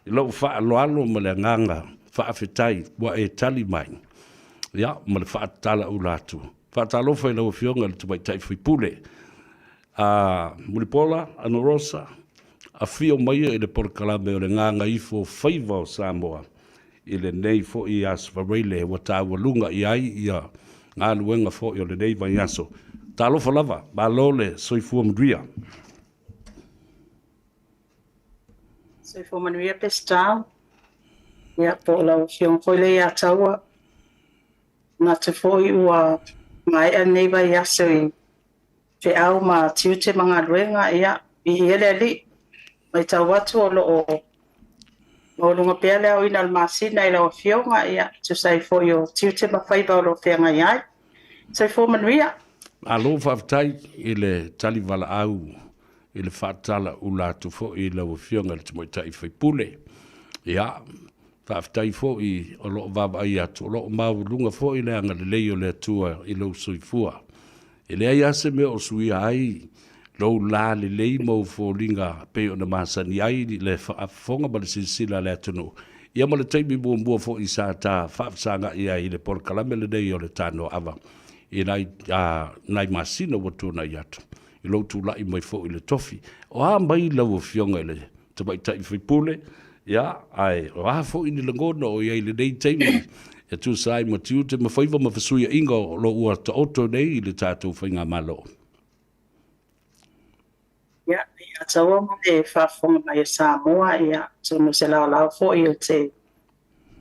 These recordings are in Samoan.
I lou faaaloalo ma le agaga faafetai ua e tali mai, ia, ma le faatatala ula atu. Faatalofa i lau Afioga i le Tamaitai Faipule a Mulipola Anarosa, afio maia i le polokalame o le Gagaifo Faiva o Samoa i lenei foi Aso Faraile ua taualuga i ai ia galuega foi o lenei vaiaso. Talofa lava, malo le soifua manuia. Soifua manuia Peseta. Ia, po o lau Afioga foi lea ia Taua. Manatu foi ua maea lenei vaiaso i feau ma tiute ma galuega, ia, viia le Alii. Matau atu o lo o maualuga pea le aoina o le masina i lau Afioga, ia, tusa ai foi o tiute ma faiva o lo o feagai ai. Soifua manuia. Malo faafetai i le tali valaau i le faatala ula atu foi i lau Afioga i le Tamaitai Faipule. Ia, faafetai foi o lo o vaavaai atu, o lo o maualuga foi le agalelei o le Atua i lou soifua. E leai lava se mea o suia ai lou lalelei ma ou foliga pei ona masani ai le faafofoga ma le silasila a le atunuu, ia ma le taimi muamua foi sa ta faafesagai ai i le polokalame lenei o le Tanoa Ava i nai masina ua tuanai atu. I lou tulai mai foi i le tofi. O a mai lau Afioga i le Tamaitai Faipule, ia, ae o a foi ni lagona o i ai i lenei taimi e tusa ai ma tiute ma faiva ma fesuiaiga o lo o ua taoto nei i le tatou Faigamalo? Ia, ia taua ma le faafofoga mai a Samoa, ia, atonu o se laolao foi ou te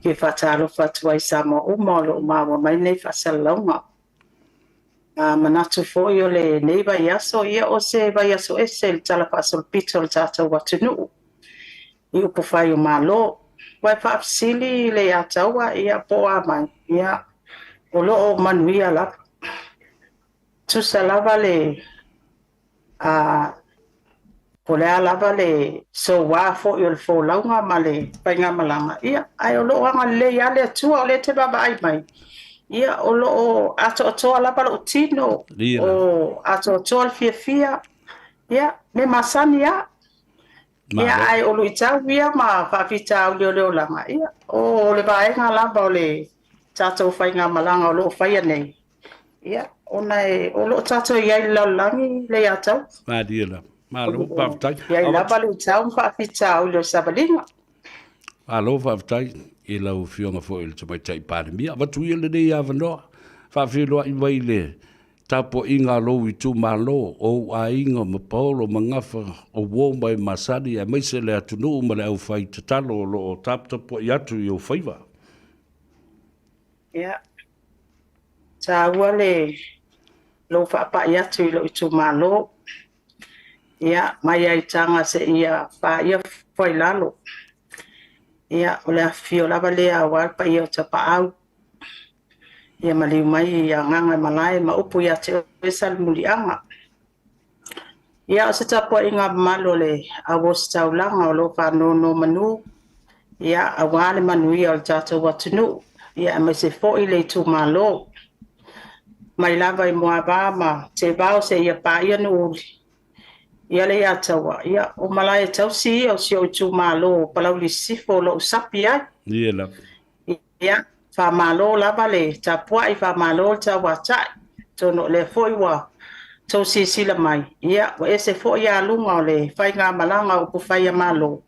fia faatalofa atu ai i Samoa uma o lo o maua mai nei faasalalauga. A manatu foi o lenei vaiaso, ia o se vaiaso ese i le talafaasolopito o le tatou atunuu i upufai o Malo. Ua e faafesili i le ia Taua, ia po o a mai, ia o lo o manuia lava. Tusa lava le A po o le a lava le soua foi o le folauga ma le faigamalaga, ia, ae o lo o agalelei lava le Atua, o lea e te vaavaai mai, ia, o lo o atoatoa lava lou tino, o atoatoa le fiafia, ia, mea masani lava. Ia, ae o luitau ia ma faafitauli o le olaga, ia, o le vaega lava o le tatou faigamalaga o lo o faia nei, Ia, ona e, o lo o tatou i ai i le lalolagi le ia tau. Malie lava. Malo, faafetai. I ai lava luitau ma faafitauli o le savaliga. Malo faafetai i lau Afioga foi i le Tamaitai Palemia. Avatu ia lenei avanoa, faafeiloai mai le tapuaiga a lou itumalo, o ou aiga ma paolo ma gafa o uo ma e masani, aemaise le atunuu ma le aufai tatalo o lo o taputapuai atu i ou faiva. Ia, taua le lou faapai atu i lou itumalo, ia, mai lava i Taga seia paia Fuailalo. Ia, o le afifio lava lea aua le paia o Tapaau, ia maliu mai i Gagaemalae ma upu ia te oe Salemuliaga. Ia, o se tapuaiga mamalu o le auositaulaga o lo o faanonomanu, ia, aua le manuia o le tatou atunuu, ia, aemaise foi le itumalo. Mai lava i Moava ma Teevao seia paia Nuuuli, ia Leiataua, ia, o malae tausi ia o si ou itumalo o Palauli Sisifo o lo o sapi ai. Ia lava. Ia, faamalo lava le tapuai, faamalo le tauatai. Atonu o lea foi ua outou silasila mai, ia, ua ese foi aluga o le faigamalaga a upufai a Malo,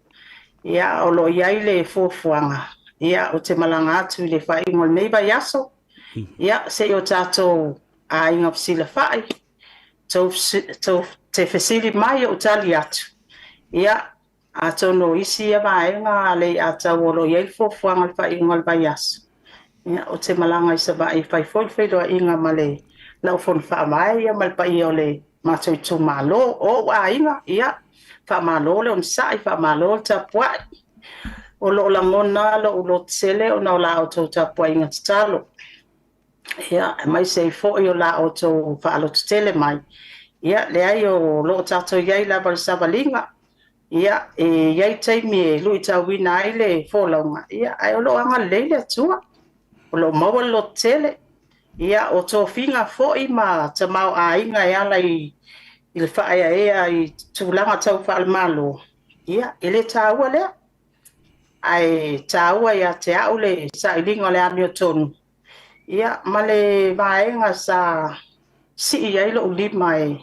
ia, o lo o i ai le fuafuaga, ia, ou te malaga atu i le faaiuga o lenei vaiaso, ia, se i o tatou aiga fesilafai, tou te fesili mai ou tali atu, ia, Atonu o isi ia vaega a Leiatau o lo o i ai le fuafuaga i le faaiuga o le vaiaso, ia, ou te malaga i Savaii e fai foi le feiloaiga ma le lau Fono Faavae ia ma le paia o le matou itumalo. O ou aiga, ia, faamalo le onosai, faamalo le tapuai. O lo o lagona lou lototele ona o la outou tapuaiga tatalo. Ia, aemaise ai foi o la outou faalototele mai. Ia, leai o lo o tatou i ai lava i le savaliga. Ia, e i ai taimi e luitauina ai le folauga, ia, ae o lo o agalelei le Atua. O lo o maua le lototele. Ia, o tofiga foi ma tamaoaiga e ala i le faaeaea i tulaga tau faale-Malo, ia, e le taua lea. Ae taua ia te au le sailiga o le amiotonu, ia, ma le vaega sa sii ai lou lima e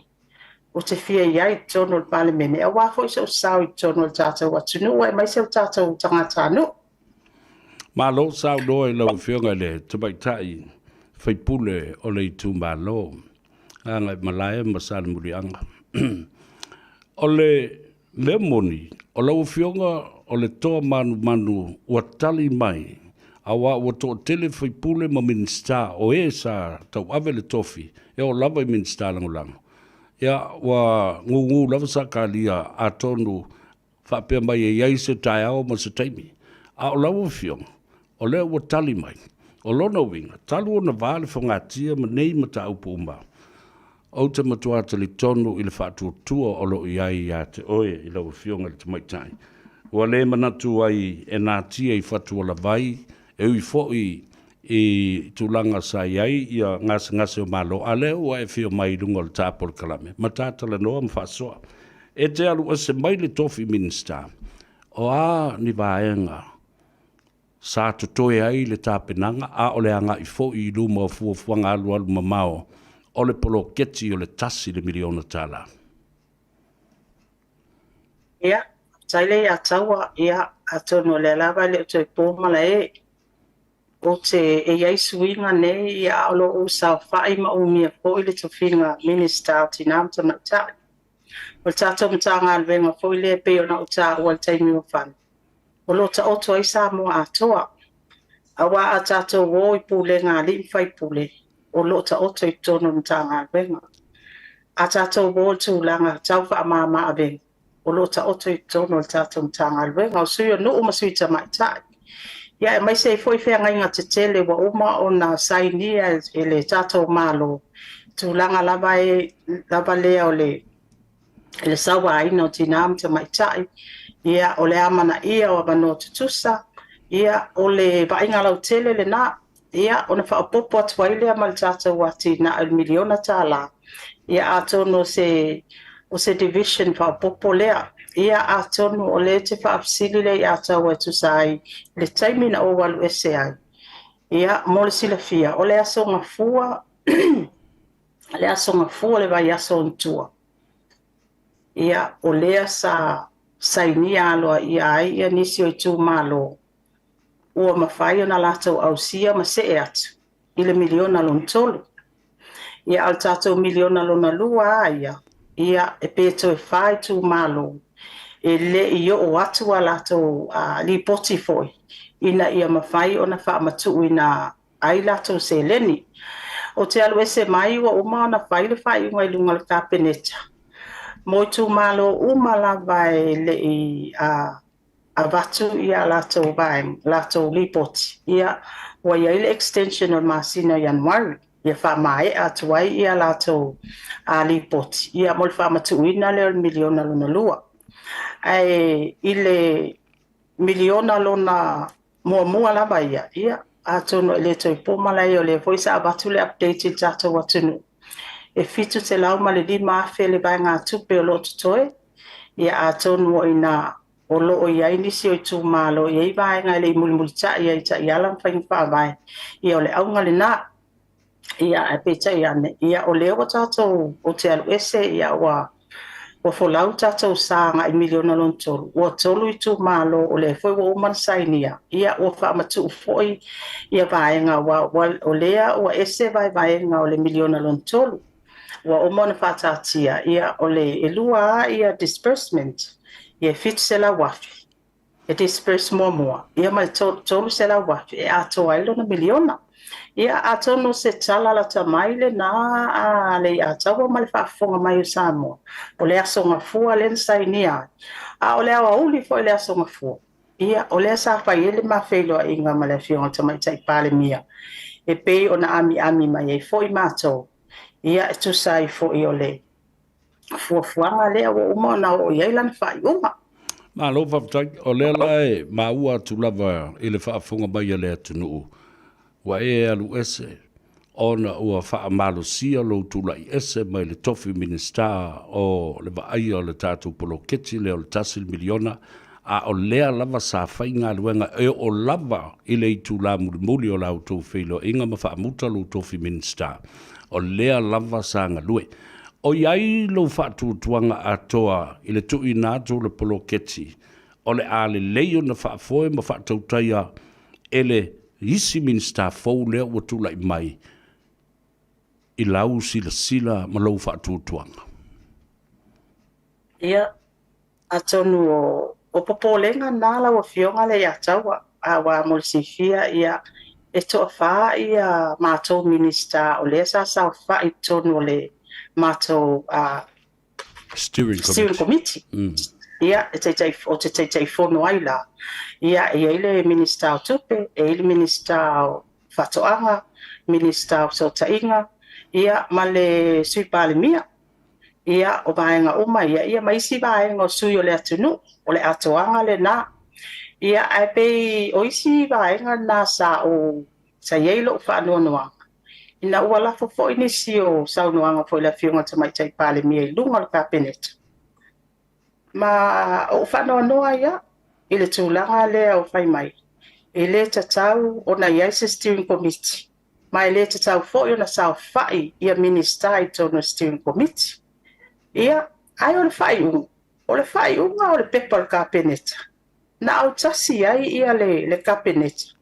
ou te fia i ai i totonu o le Palemene, aua foi sou sao i totonu o le tatou atunuu aemaise o tatou tagatanuu. Malo saunoa i lau Afioga i le Tamaitai sui usufono o le itumalo Gagaemalae ma Salemuliaga. O le mea moni, o lau Afioga o le toa manumanu ua tali mai, aua ua toatele sui usufono ma Minisita o e sa tauave le tofi, e oo lava i Minisita Lagolago. Ia, ua gugu lava Sakaria, atonu faapea mai e i ai se taeao ma se taimi. A o lau Afioga, o lea ua tali mai. O lona uiga, talu ona va le fogatia ma nei mataupu uma, ou te matua talitonu i le faatuatua o lo o i ai ia te oe i lau Afioga i le Tamaitai. Ua le manatu ai e natia i fatualavai, e ui foi i tulaga sa i ai ia gasegase o Malo, a lea ua e afio mai i luga o le ta polokalame ma ta talanoa ma faasoa. E te alu ese mai le tofi Minisita, o a ni vaega sa totoe ai le tapenaga a o le agai foi i luma o fuafuaga alualu mamao o le poloketi o le $1 miliona? Ia, faafetai lea ia Taua, ia, atonu o lea lava e le o toe po malae. Ou te, e i ai suiga nei, ia, a o lo o ou saofai ma umia foi le tofiga Minisita o Tina ma Tamaitai. O le tatou Matagaluega foi lea e pei ona ou taua i le taimi ua fano, o lo o taoto ai Samoa atoa. Aua a tatou o i pulega a alii ma faipule, o lo o taoto i totonu o le Matagaluega. A tatou o i tulaga tau faamama avega, o lo o taoto i totonu o le tatou Matagaluega, o sui o nuu ma sui tamaitai. Ia, aemaise ai foi feagaiga tetele ua uma ona sainia e le tatou Malo, tulaga lava e lava lea o le sauaina o tinā ma tamaitai, ia, o le amanaia o avanoa tutusa, ia, o le vaaiga lautele lena, ia, ona faaopoopo atu ai lea ma le tatou atinae o le $1 miliona, ia, atonu o se division faaopoopo lea. Ia, atonu o lea e te faafesili lea ia Taua e tusa ai le taimi na ou alu ese ai. Ia, mo le silafia, o le Aso Gafua, le Aso Gafua le vaiaso ona tua, ia, o lea sa sainia aloaia ai ia nisi o itumalo ua mafai ona latou ausia ma see atu i le miliona lona tolu. Ia, a o le tatou miliona lona lua a ia, ia, e pe toe 4 itumalo e le i oo atu a latou lipoti foi ina ia mafai ona faamatuuina ai latou seleni. Ou te alu ese mai ua uma ona fai le faaiuga i luga o le Kapeneta mo itumalo uma lava e le i avatu ia latou vaega, latou lipoti, ia, ua i ai le extension o le masina o Ianuari, ia faamaea atu ai ia latou lipoti, ia, mo le faamatuuina lea o le miliona lona lua. Ae i le miliona lona muamua lava ia, ia, atonu e le toe po malae, o lea foi sa avatu le update i le tatou atunuu, e $705,000 le vaegatupe o lo o totoe. Ia, atonu o i ina o lo o i ai nisi o itumalo e i ai vaega e le i mulimulitai ai i taiala ma faiga faavae, ia, o le auga lena. Ia, ae peitai ane, ia, o lea ua tatou, ou te alu ese, ia, ua folau le tatou sa agai miliona lona tolu, ua 3 itumalo o lea foi ua uma ona sainia, ia, ua faamatuu foi ia vaega, o lea ua ese vaevaega o le miliona lona tolu. Ua uma ona faataatia, ia, o le e lua a ia disbursement, ia, $700,000 e disburse muamua, ia, ma le $300,000 e atoa ai lona miliona. Ia, atonu se tala lata mai lena a le ia Taua ma le faafofoga mai o Samoa, o le Aso Gafua lea na sainia ai, a o le aoauli foi le Aso Gafua, ia, o lea sa fai ai le ma feiloaiga ma le Afioga i le Tamaitai Palemia, e pei ona amiami mai ai foi matou, ia, e tusa ai foi o le fuafuaga lea ua uma ona oo i ai lana faaiuga. Malo faafetai. O lea la e maua atu lava i le faafofoga mai a le atunuu, ua e alu ese ona ua faamalosia lou tulai ese mai le tofi Minisita o le vaaia o le tatou poloketi lea o le $1 miliona. a o lea lava sa fai galuega e oo lava i le itulā mulimuli o la outou feiloaiga ma faamuta lou tofi Minisita, o lea lava sa galue. O i ai lou faatuatuaga atoa i le tuuina atu o le poloketi o le a lelei ona faafoe ma faatautaia e le isi Minisita fou lea ua tulai mai i lau silasila ma lou faatuatuaga? Ia, atonu o popolega na lau Afioga Leiataua, aua mo le silafia, ia, e toafa ia matou Minisita o lea sa saofai i totonu o le matou Steering Committee. Steering Committee. Ia, e taitai, o te Taitaifono ai la. Ia, e i ai le Minisita o Tupe, e i ai le Minisita o Faatoaga, Minisita o Fesootaiga, ia, ma le Sui Palemia. Ia, o vaega uma ia, ia ma isi vaega o sui o le atunuu, o le atoaga lena. Ia, ae pei o isi vaega na sa ou, sa i ai lou faanoanoaga, ina ua lafo foi nisi o saunoaga foi i le Afioga i le Tamaitai Palemia i luga o le Kapeneta, ma ou faanoanoa ai lava i le tulaga lea o fai mai, e le tatau ona i ai se Steering Committee, ma e le tatau foi ona saofai ia Minisita i totonu o le Steering Committee. Ia, ae o le faaiuga, o le faaiuga o le pepa o le Kapeneta, na autasi ai ia le Kapeneta,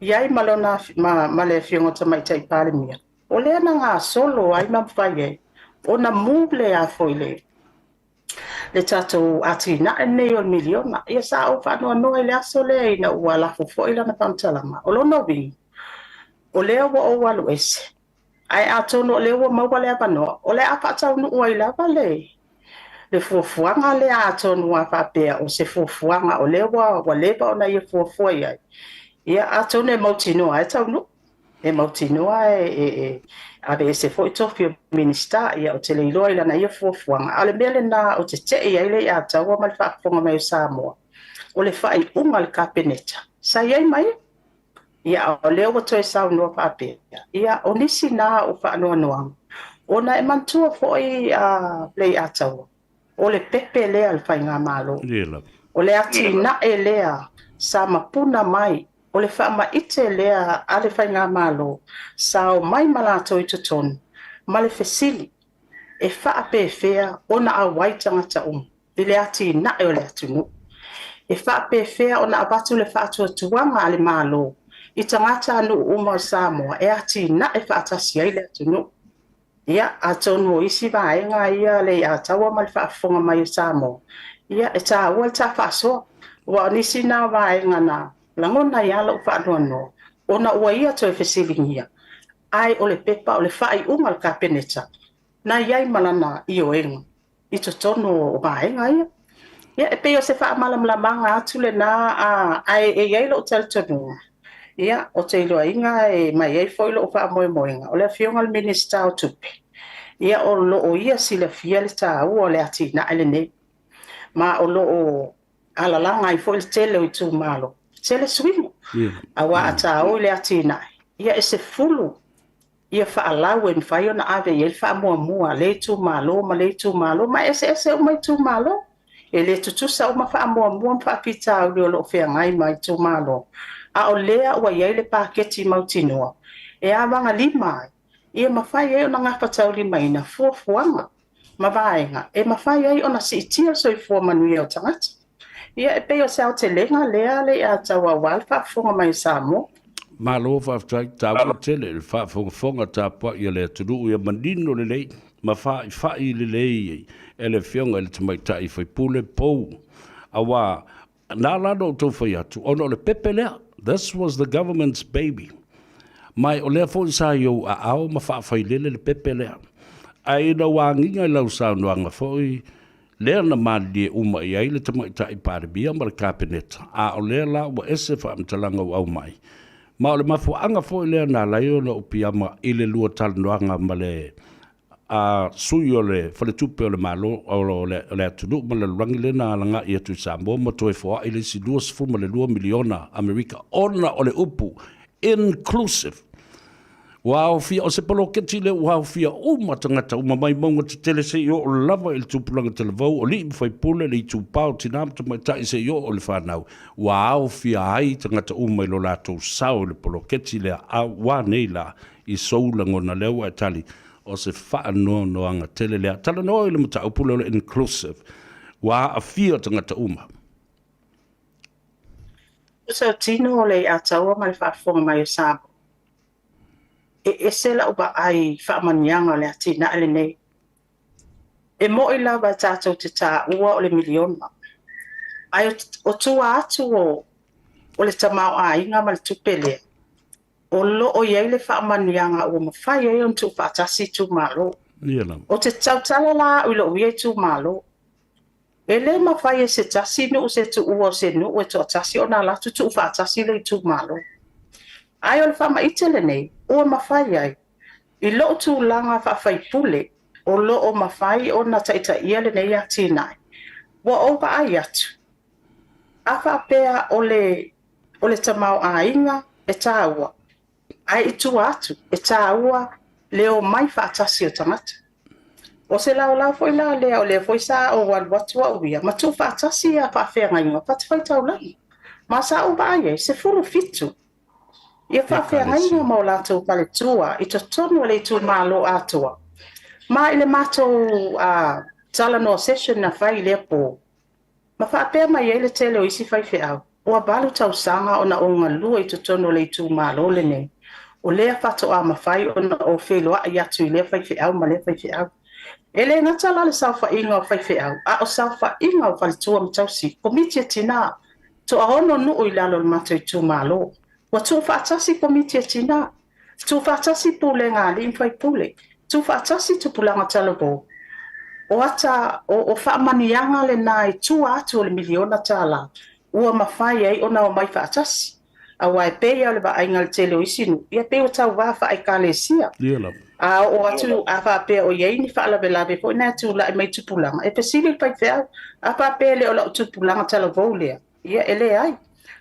i ai ma lona ma le Afioga i le Tamaitai Palemia, o lea na gasolo ai ma mafai ai ona move le a foi le tatou atinae lenei o le miliona. Ia sa ou faanoanoa i le aso lea ina ua lafo foi lana faamatalaga. O lona uiga, o lea ua ou alu ese, ae atonu o lea ua maua le avanoa, o le a faataunuu ai lava le fuafuaga lea, atonu a faapea o se fuafuaga o lea ua leva ona ia fuafua i ai, ia atonu e mautinoa e taunuu, e mautinoa e aveese foi tofi o Minisita, ia ou te le iloa i lana ia fuafuaga. A o le mea lena ou te tei ai le Leiataua ma le faafofoga mai o Samoa, o le faaiuga a le Kapeneta sa i ai ma ia. Ia, o lea ua toe saunoa faapea, ia, o nisi na o faanoanoaga, ona e manatua foi a Leiataua, o le pepe lea a le Faigamalo. O le atinae lea sa mapuna mai, o le faamaite lea a le Faigamalo sa omai ma latou i totonu ma le fesili, e faapefea ona auai tagata uma i le atinae o le atunuu? E faapefea ona avatu le faatuatuaga a le Malo i tagatanuu uma o Samoa e atinae faatasi ai le atunuu? Ia, atonu o isi vaega ia Leiataua ma le faafofoga mai o Samoa, ia, e taua le ta faasoa, aua o nisi na vaega na lagona ai lava lou faanoanoa, ona ua ia toe fesiligia, ae o le pepa o le faaiuga a le Kapeneta na i ai ma lana ioega i totonu o vaega ia. Ia, e pei o se faamalamalamaga atu lena, ae e i ai lou talitonuga, ia, ou te iloaina e mai ai foi lou faamoemoega, o le Afioga i le Minisita o Tupe, ia, o lo o ia silafia le taua o le atinae lenei, ma o lo o alalaga ai foi le tele o itumalo, tele suiga, aua a taua i le atinae, ia, e 10 ia faalau e mafai ona ave i ai le faamuamua a lea itumalo ma lea itumalo, ma e eseese uma itumalo. E le tutusa uma faamuamua ma faafitauli o lo o feagai ma itumalo, a o lea ua i ai le paketi mautinoa e avagalima ai, ia mafai ai ona gafataulimaina fuafuaga ma vaega e mafai ai ona siitia le soifua manuia o tagata. Ia, e pei o se aotelega lea Leiataua aua le faafofoga mai o Samoa. Malo faafetai, taua tele le faafogafoga tapuai a le atunuu ia manino lelei ma faifai lelei e le Afioga i le Tamaitai Faipule pou, aua na ala ona outou fai atu ona o le pepe lea, this was the government's baby, ma o lea foi sa i ou aao ma faafailele le pepe lea. Ae ina ua agiga i lau saunoaga foi lea na malilie uma i ai le Tamaitai Palemia ma le Kapeneta, a o lea la ua ese faamatalaga ua aumai, ma o le mafuaaga foi lea na ala ai ona ou piama i le lua talanoaga ma le sui o le Faletupe o le Malo o le atunuu ma le lalolagi lea na alagai atu i Samoa ma toe foai le isi $22 miliona Amerika ona o le upu inclusive. Ua aofia, o se poloketi lea ua aofia uma tagata uma mai mauga tetele seia oo lava i le tupulaga talavou, o alii ma faipule, le itupa o tina ma tamaitai seia oo i le fanau. Ua aofia ai tagata uma i lo latou sao i le poloketi lea, a ua nei la i sou lagona lea ua e tali, o se faanoanoaga tele lea. Talanoa i le mataupu lea o le inclusive, ua aafia tagata uma. O se tino o le Ataua ma le faafofoga mai o Samoa, e ese lau vaai i faamanuiaga o le atinae lenei. E mo'i lava e tatou te taua o le miliona, ae o tua atu o le tamaoaiga ma le tupe lea, o lo o i ai le faamanuiaga ua mafai ai ona tuufaatasi itumalo. Ou te tautala la au i lou ia itumalo. E le mafai e se tasi nuu se tuua o se nuu e toatasi ona alu atu tuufaatasi le itumalo. Ae o le faamaite lenei ua mafai ai, i lou tulaga faafaipule o lo o mafai ona taitaia lenei atinae, ua ou vaai atu, a faapea o le o le tamaoaiga e taua, ae i tua atu, e taua le omai faatasi o tagata. O se laolao foi la lea o lea foi sa ou alu atu au ia ma tuufaatasi ia faafeagaiga o fatafaitaulaga. Ma sa ou vaai ai, 17 ia faafeagaiga ma o latou faletua i totonu o le itumalo atoa. Ma i le matou talanoa session na fai i lea po, Ma faapea mai ai le tele o isi faifeau, ua valu tausaga ona ou galue i totonu o le itumalo lenei, o lea faatoa mafai ona ou feiloai atu i lea faifeau ma lea faifeau. E le gata la le saofaiga o faifeau, a o saofaiga o faletua ma tausi, komiti a tina, toaono nuu i lalo o le matou itumalo. Ua tuufaatasi komiti a tina, Tuufaatasi pulega a alii ma faipule, tuufaatasi tupulaga talavou. O ata, o faamanuiaga lena i tua atu o le miliona tala ua mafai ai ona omai faatasi. Aua e pei lava o le vaaiga a le tele o isi nuu, ia pei ua tauva faa-Ekalesia. A oo atu, a faapea o i ai ni faalavelave foi na e tulai mai i tupulaga, e fesili le faifeau, a faapea e le o lau tupulaga talavou lea, ia e leai.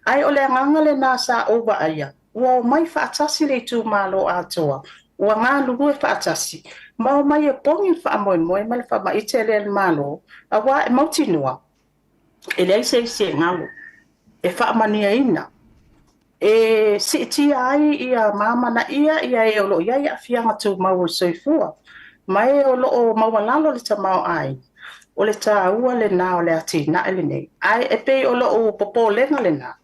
Ae o le agaga lena sa ou vaaia, Ua omai faatasi le itumalo atoa, ua galulue faatasi, ma omai e pogi le faamoemoe ma le faamaite lea i le Malo, aua e mautinoa, e leai se isi e galo, e faamanuiaina, e siitia ai ia ma amanaia ia e o lo o i ai aafiaga tumau o le soifua, ma e o lo o maualalo le tamaoaiga. O le taua lena o le atinae lenei. Ae e pei o lou popolega lena,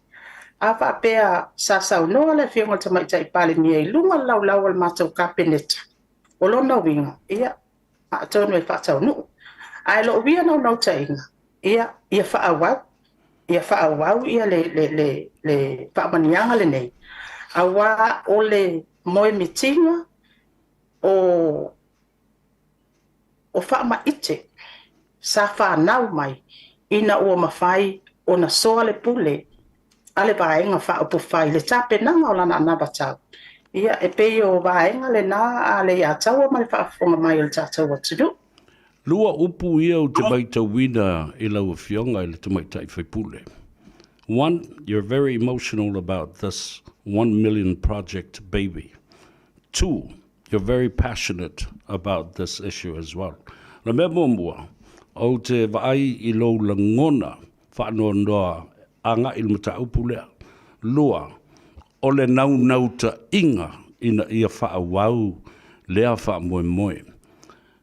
A faapea sa saunoa le Afioga i le Tamaitai Palemia i luga o le laulau a le matou Kapeneta, o lona uiga, ia, atonu e faataunuu. Ae lou ia naunautaiga, ia, ia faaauau, ia faaauau ia le, le, le, le faamanuiaga lenei, aua o le moemitiga o o faamaite sa fanau mai ina ua mafai ona soa le pule a le Vaega Faaupufai i le tapenaga o lana anavatau. Ia, e pei o vaega lena a Leiataua ma le faafofoga mai o le tatou atunuu. Lua upu ia ou te maitauina i lau Afioga i le Tamaitai Faipule. One, you're very emotional about this $1 million project baby. Two, You're very passionate about this issue as well. O le mea muamua, ou te vaai i lou lagona faanoanoa agai i le mataupu lea. Lua, o le naunautaiga ina ia faaauau lea faamoemoe.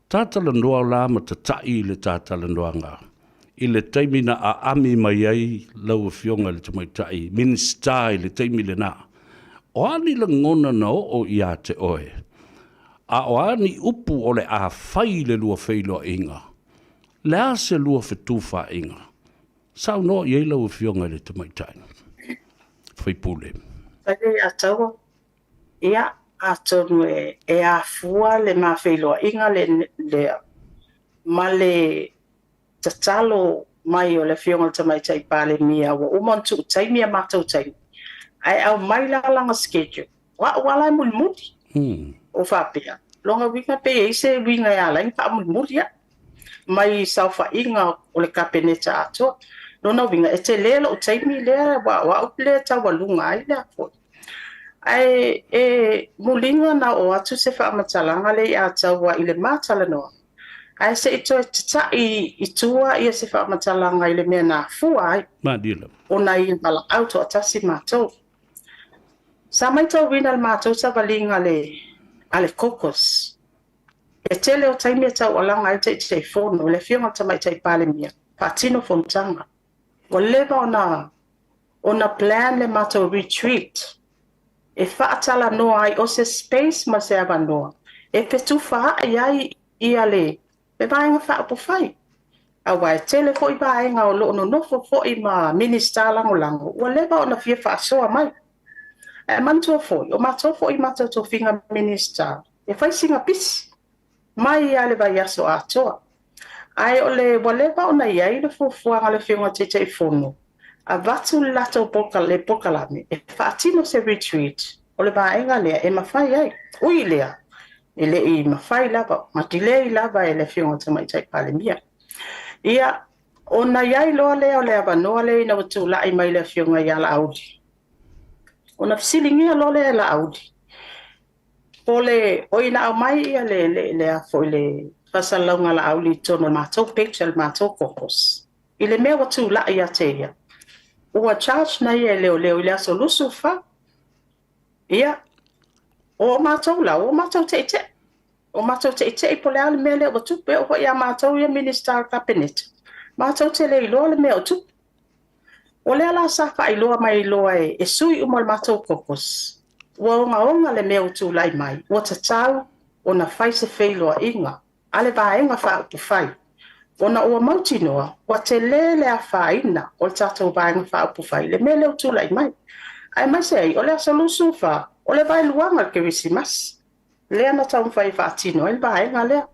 Ta talanoa la ma tatai i le ta talanoaga i le taimi na aami mai ai lau Afioga i le Tamaitai Minisita i le taimi lena. O a ni lagona na oo ia te oe? A o a ni upu o le a fai i le lua feiloaiga? Le a se lua fetufaaiga? Saunoa i ai lau Afioga i le Tamaitai Faipule. Failei Ataua, Ia, atonu e afua le ma feiloaiga lea ma le tatalo mai o le Afioga i le Tamaitai Palemia ua uma ona tuu taimi a matou taimi, ae aumai la lana schedule, o a'u lava la e mulimuli. Ou faapea, lona uiga pe i ai se uiga e ala ai ona faamulimuli a'u mai saofaiga o le Kapeneta atoa. Lona uiga, e tele lou taimi lea aua o a'u lea e taualuga ai le a foi. Ae e muliga ona oo atu se faamatalaga lea i Ataua i le ma talanoaga, ae se i toe tata'i i tua ia se faamatalaga i le mea na afua ai ona ia valaau toatasi matou. Sa matauina i le matou savaliga a le caucus, le tele o taimi e taualaga ai le Taitaifono, le Afioga i le Tamaitai Palemia, faatino fonotaga. Ua leva ona plan le matou retreat e faatalanoa ai, o se space ma se avanoa e fetufaai ai ia le Vaega Faaupufai. Aua e tele foi vaega o lo o nonofo foi ma Minisita Lagolago ua leva ona fia faasoa mai. Ae manatua foi, o matou foi i matou tofiga Minisita, e fai sina pisi mai lava i le vaiaso atoa. Ae o le ua leva ona i ai le fuafuaga a le Afioga i le Taitaifono, avatu le latou polokalame e faatino se retreat o le vaega lea e mafai ai. Ui i lea, e le i mafai lava, ma delay lava e le Afioga i le Tamaitai Palemia. Ia, ona i ai loa lea o le avanoa lea ina ua tulai mai le Afioga ia Laauli. Ona fesiligia loa lea e Laauli, po le, oi na aumai ia le faasalalauga a Laauli i totonu o le matou page a le matou caucus, i le mea ua tulai ia te ia, ua charge na ia e leoleo i le aso 24. Ia, o matou la, o matou teitei. O matou teitei po o le a le mea lea ua tupu. E oo foi ia matou ia Minisita o le Kapeneta, matou te le iloa le mea o tupu. O lea la sa faailoa mai loa e sui uma o le matou caucus, ua ogaoga le mea ua tulai mai, ua tatau ona fai se feiloaiga a le Vaega Faaupufai, ona ua mautinoa ua tele le afaina o le tatou Vaega Faaupufai le mea lea ua tulai mai. Aemaise ai o le aso 24, o le vaeluaga o le Kerisimasi, lea na taumafai e faatino ai le vaega lea.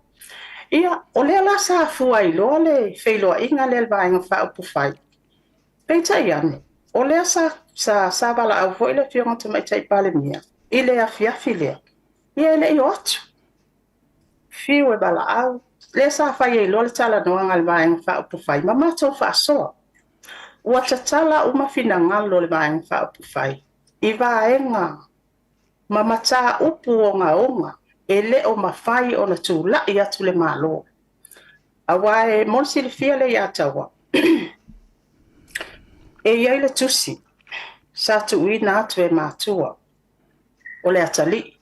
Ia, o lea la sa afua ai loa le feiloaiga lea a le Vaega Faaupufai. Peitai ane, o lea sa valaau foi le Afioga i le Tamaitai Palemia i le afiafi lea, ia e le i o atu. Fiu e valaau, lea sa fai ai loa le talanoaga a le Vaega Faaupufai ma matou faasoa. Ua tatala uma finagalo o le Vaega Faaupufai i vaega ma mataupu ogaoga e le o mafai ona tulai atu le Malo. Aua e mo le silafia lea ia Taua, e i ai le tusi sa tuuina atu e matua o le atalii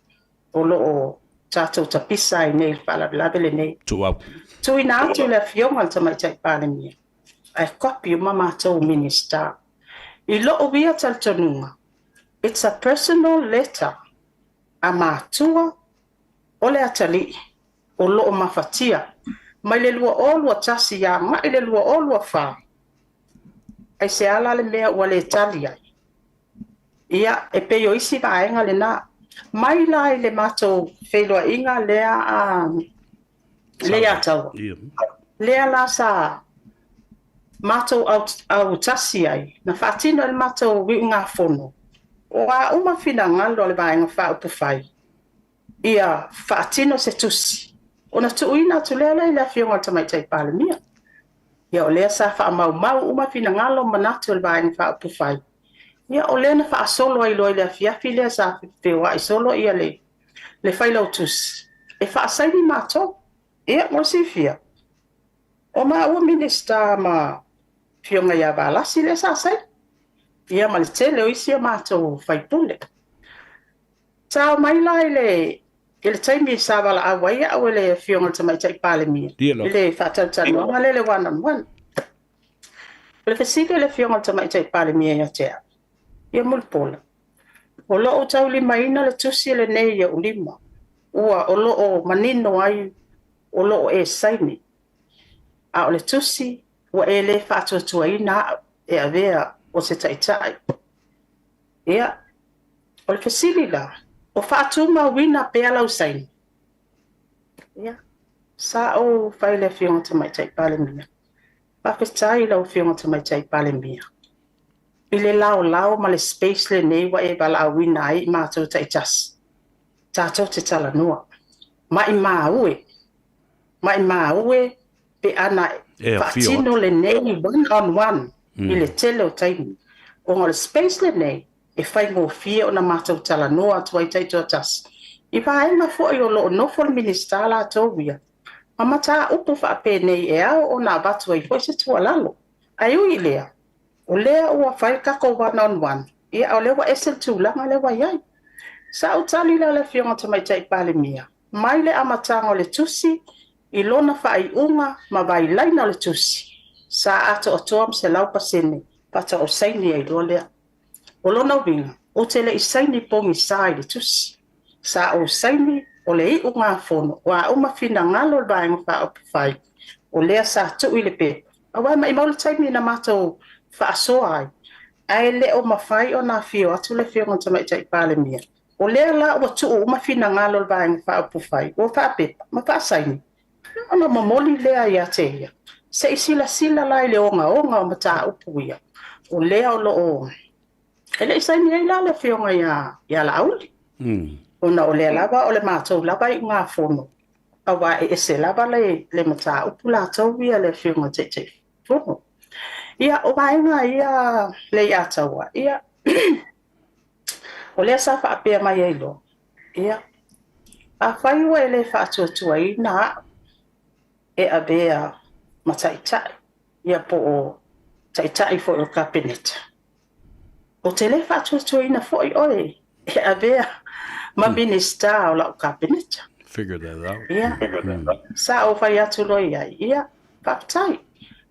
o lo o tatou tapisa ai nei i le faalavelave lenei. Tuuina atu le Afioga i le Tamaitai Palemia, ae copy uma matou Minisita. I lou ia talitonuga, it's a personal letter a matua o le atalii o lo o mafatia mai le 2021 agai le 2024, ai se ala le mea ua le tali ai. Ia, e pei o isi vaega lena. Mai la i le matou feiloaiga lea a le ia Taua. Lea la sa matou autasi ai, na faatino ai le matou iugafono, o a uma finagalo a le Vaega Faaupufai, ia faatino se tusi, ona tuuina atu lea i le Afioga i le Tamaitai Palemia. Ia o lea sa faamaumau uma finagalo ma manatu o le Vaega Faaupufai. Ia o lea na faasolo ai loa i le afiafi lea sa feoai solo ia le failautusi, e faasaini matou. Ia, mo le silafia, o maua Minisita ma Afioga ia Valasi lea sa saini, ia ma le tele o isi o matou faipule. Sao mai la i le taimi sa valaau ai au e le Afioga i le Tamaitai Palemia, i le faatalatalanoaga lea le one on one. O le fesili a le Afioga i le Tamaitai Palemia ia te au, ia Mulipola, o lo o taulimaina le tusi lenei i ou lima, ua o lo o manino ai o lo o e saini, a o le tusi ua e le faatuatuaina au e avea o se taitai. Ia, o le fesili la, o faatumauina pea lau saini? Ia, sa ou fai le Afioga Tamaitai Palemia. Faafetai lau Afioga Tamaitai Palemia i le laolao ma le space lenei ua e valaauina ai i matou taitasi. Tatou te talanoa. Mai maue pe ana faatino lenei one on one i le tele o taimi. Ona o le space lenei, e faigofie ona matou talanoa atu ai taitoatasi i vaega foi o lo o nofo le Minisita latou ia ma mataupu faapenei e ao ona avatu ai foi se tuualalo. Ae ui i lea, o lea ua fai le tatou one on one, ia a o lea ua ese le tulaga lea ua i ai. Sa ou tali la i le Afioga i le Tamaitai Palemia, mai le amataga o le tusi i lona faaiuga ma vailaina o le tusi, sa atoatoa ma 100% faatoa ou saini ai loa lea. O lona uiga, ou te le i saini pogisa i le tusi. Sa ou saini o le iugafono, o a uma finagalo o le Vaega Faaupufai, o lea sa tuu i le pepa, aua e maumau le taimi na matou faasoa ai, ae le o mafai ona afio atu le Afioga i le Tamaitai Palemia. O lea la ua tuu uma finagalo o le Vaega Faaupufai, ua faapepa ma faasaini, ona momoli lea ia te ia. Se i silasila la i le ogaoga o mataupu ia, o lea o lo o... E le i saini ai la le Afioga ia Laauli, ona o lea lava o le matou lava iugafono, aua e ese lava le mataupu latou ia le Afioga i le Taitaifono. Ia, o vaega ia Leiataua, ia, o lea sa faapea mai ai loa, ia, afai ua e le faatuatuaina au e avea ma taitai, ia po o taitai foi o le Kapeneta, ou te le faatuatuaina foi oe e avea ma Minisita o lau Kapeneta. Figure that out. Ia, sa ou fai atu loa i ai, ia, faafetai.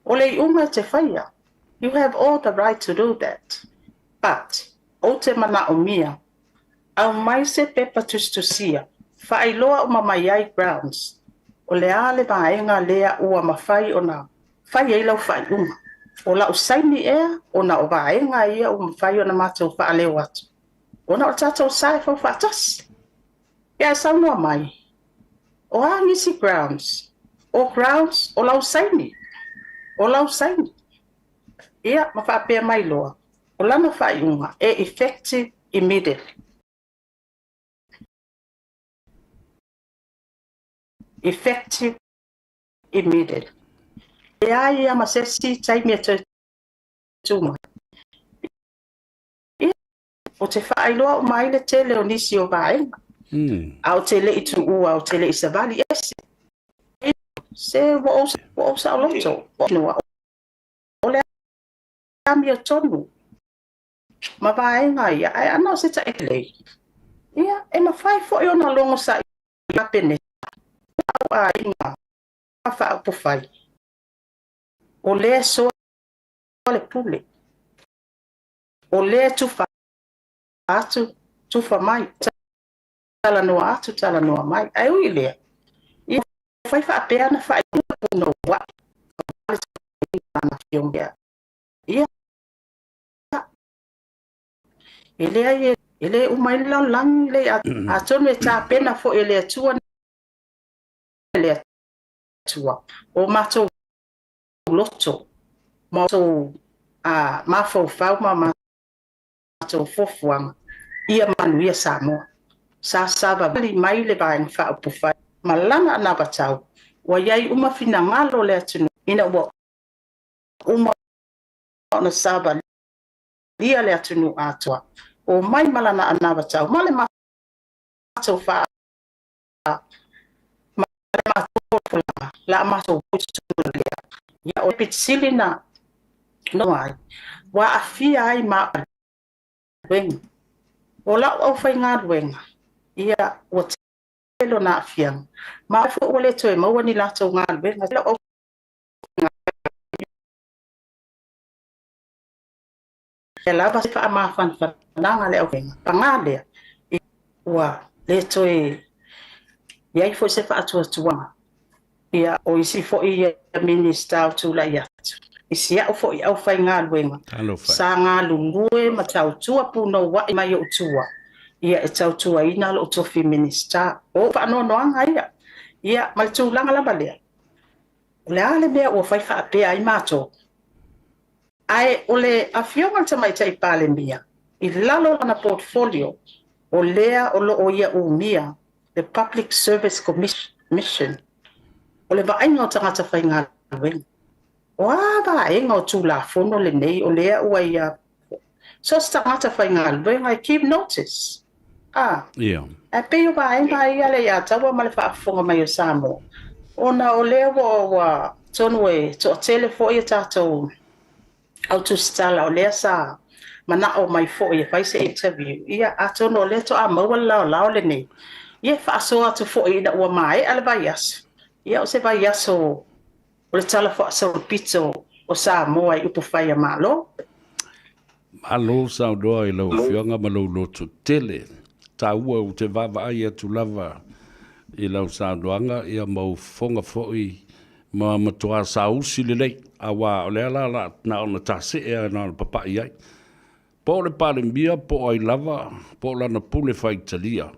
O le iuga e te faia, you have all the right to do that. But, ou te manaomia, aumai se pepa tusitusia, faailoa uma mai ai grounds, o le a le vaega lea ua mafai ona fai ai lau faaiuga. O lau saini ea, ona o vaega ia ua mafai ona matou faaleo atu, ona o le tatou sa e faufaatasi. Ia, ae saunoa mai, o a nisi grounds? O grounds o lau saini. O lau saini. Ia, ma faapea mai loa, o lana faaiuga e effective immediately. Effective immediately. E leai ia ma se isi taimi e toe tu mai. Ia, ou te faailoa uma ai le tele o nisi o vaega. A ou te le i tuua, ou te le i savali ese. Se ua ou saoloto. O le amiotonu ma vaega ia, ae ana o se tailei, ia, e mafai foi ona logo saili Kapeneta, au aiga faaupufai, o lea soa le pule, o lea tufa atu, tufa mai, talanoa atu, talanoa mai. Ae ui i lea, ia, fai faapea na faaiuga punouai, ia, e leai e le uma ai le lalolagi le atonu e tapena foi e le Atua le Atua o matou loto ma matou mafaufau ma matou fuafuaga ia manuia Samoa. Sa savali mai le Vaega Faaupufai ma lana anavatau ua i ai uma finagalo o le atunuu ina ua uma ona savalia le atunuu atoa o mai ma lana anavatau ma le matou ma le matou la matou lea. Ia, o le pitisili na no ai ua aafia ai ma galuega. O lau aufaigaluega, ia, ua tele ona aafiaga. Ma foi ua le toe maua ni latou galuega. Lau ia lava se faamafanafanaga le aufaigaluega. Paga lea, ua le toe i ai foi se faatuatuaga. Ia, o isi foi ia Minisita o tulai atu, i si au foi aufaigaluega, sa galulue ma tautua punouai mai ou tua, ia e tautuaina lou tofi Minisita. O faanoanoaga ia, ia, ma le tulaga lava lea. O le a le mea ua fai faapea ai matou? Ae o le Afioga i le Tamaitai Palemia, i lalo o lana portfolio, o lea o lo o ia umia le Public Service Commission, o le vaaiga o tagata faigaluega. O a vaega o Tulafono lenei o lea ua ia So o se tagata faigaluega e give notice. A. Ia. Ae pei o vaega ia le Leiataua ma le faafofoga mai o Samoa, ona o lea ua ua atonu e toatele foi a tatou au tusitala o lea sa manao mai foi e fai se interview, ia atonu o lea toa maua le laolao lenei, ia e faasoa atu foi ina ua maea le vaiaso, ia o se vaiaso o le Tala Faasolopito o Samoa i upufai a Malo. Malo saunoa i lau Afioga ma lou loto tele. Taua ou te vaavaai atu lava i lau saunoaga ia ma ou fofoga foi ma matuā saausi lelei, auā o lea la la na ona tasee a na ona papa'i ai. Po o le Palemia po o ai lava, po o lana pule faitalia,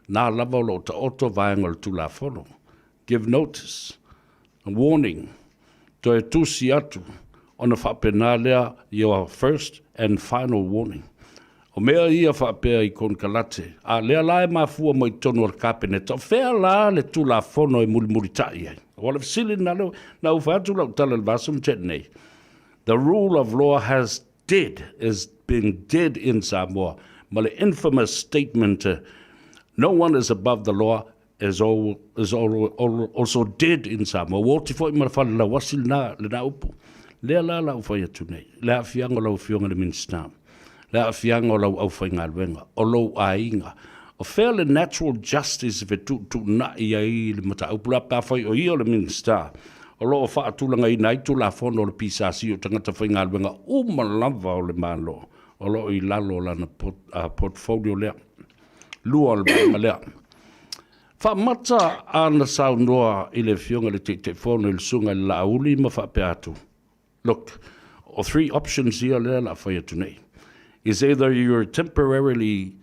na lava o lo o taoto vaega o le Tulafono. Give notice. Warning. Toe tusi atu ona faapena lea your first and final warning. O mea ia faapea i konekarate, a lea la e mafua mai totonu o le Kapeneta, o fea la le Tulafono e mulimulitai ai? Aua o le fesili lena lea, na ou fai atu lau tala i le vaiaso na tea nei, the rule of law has dead, is been dead in Samoa, ma le infamous statement, no one is above the law, is all, is all, all, also dead in Samoa. Ua oti foi ma le fale lauasi lena, lena upu. Lea la la u fai atu nei, le aafiaga o lau Afioga i le Minisita, le aafiaga o lau aufaigaluega, o lou aiga, o fea le natural justice e fetuutuunai ai le mataupu la pe afai o ia o le Minisita o lo o faatulagaina ai Tulafono o le PSC o tagata faigaluega uma lava o le Malo o lo o i lalo o lana portfolio lea. Lua o le vaega lea. Faamata ana saunoa i le Afioga i le Taitaifono i le Susuga i le Laauli ma faapea atu, Look, o three options ia lea o le a fai atu nei. Is either you're temporarily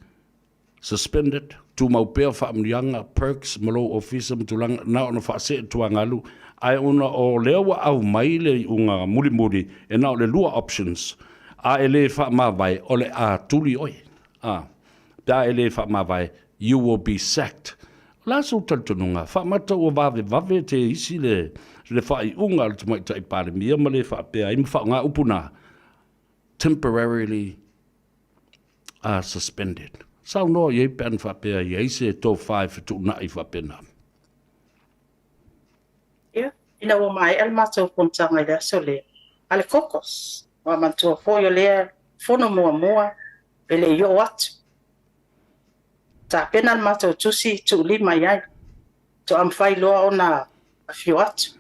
suspended, tumau pea faamanuiaga, perks ma lou ofisa ma tulaga, na ona faasee tuagalu, ae ona o lea ua aumai le iuga mulimuli e na o le lua options, a e le faamavae, o le a tuli oe. A, pe a e le faamavae, you will be sacked. O le a sou talitonuga? Faamata ua vavevave te isi le, le faaiuga a le Tamaitai Palemia ma le faapea ai ma faaaoga upu na, temporarily suspended. Saunoa i ai pe ana faapea i ai se tofa e fetuunai faapena. Ia, ina ua maea le matou fonotaga i le aso lea, a le Caucus, ua manatua foi o lea fono muamua e le i oo atu. Tapena le matou tusi tuulima i ai, toa mafai loa ona afio atu.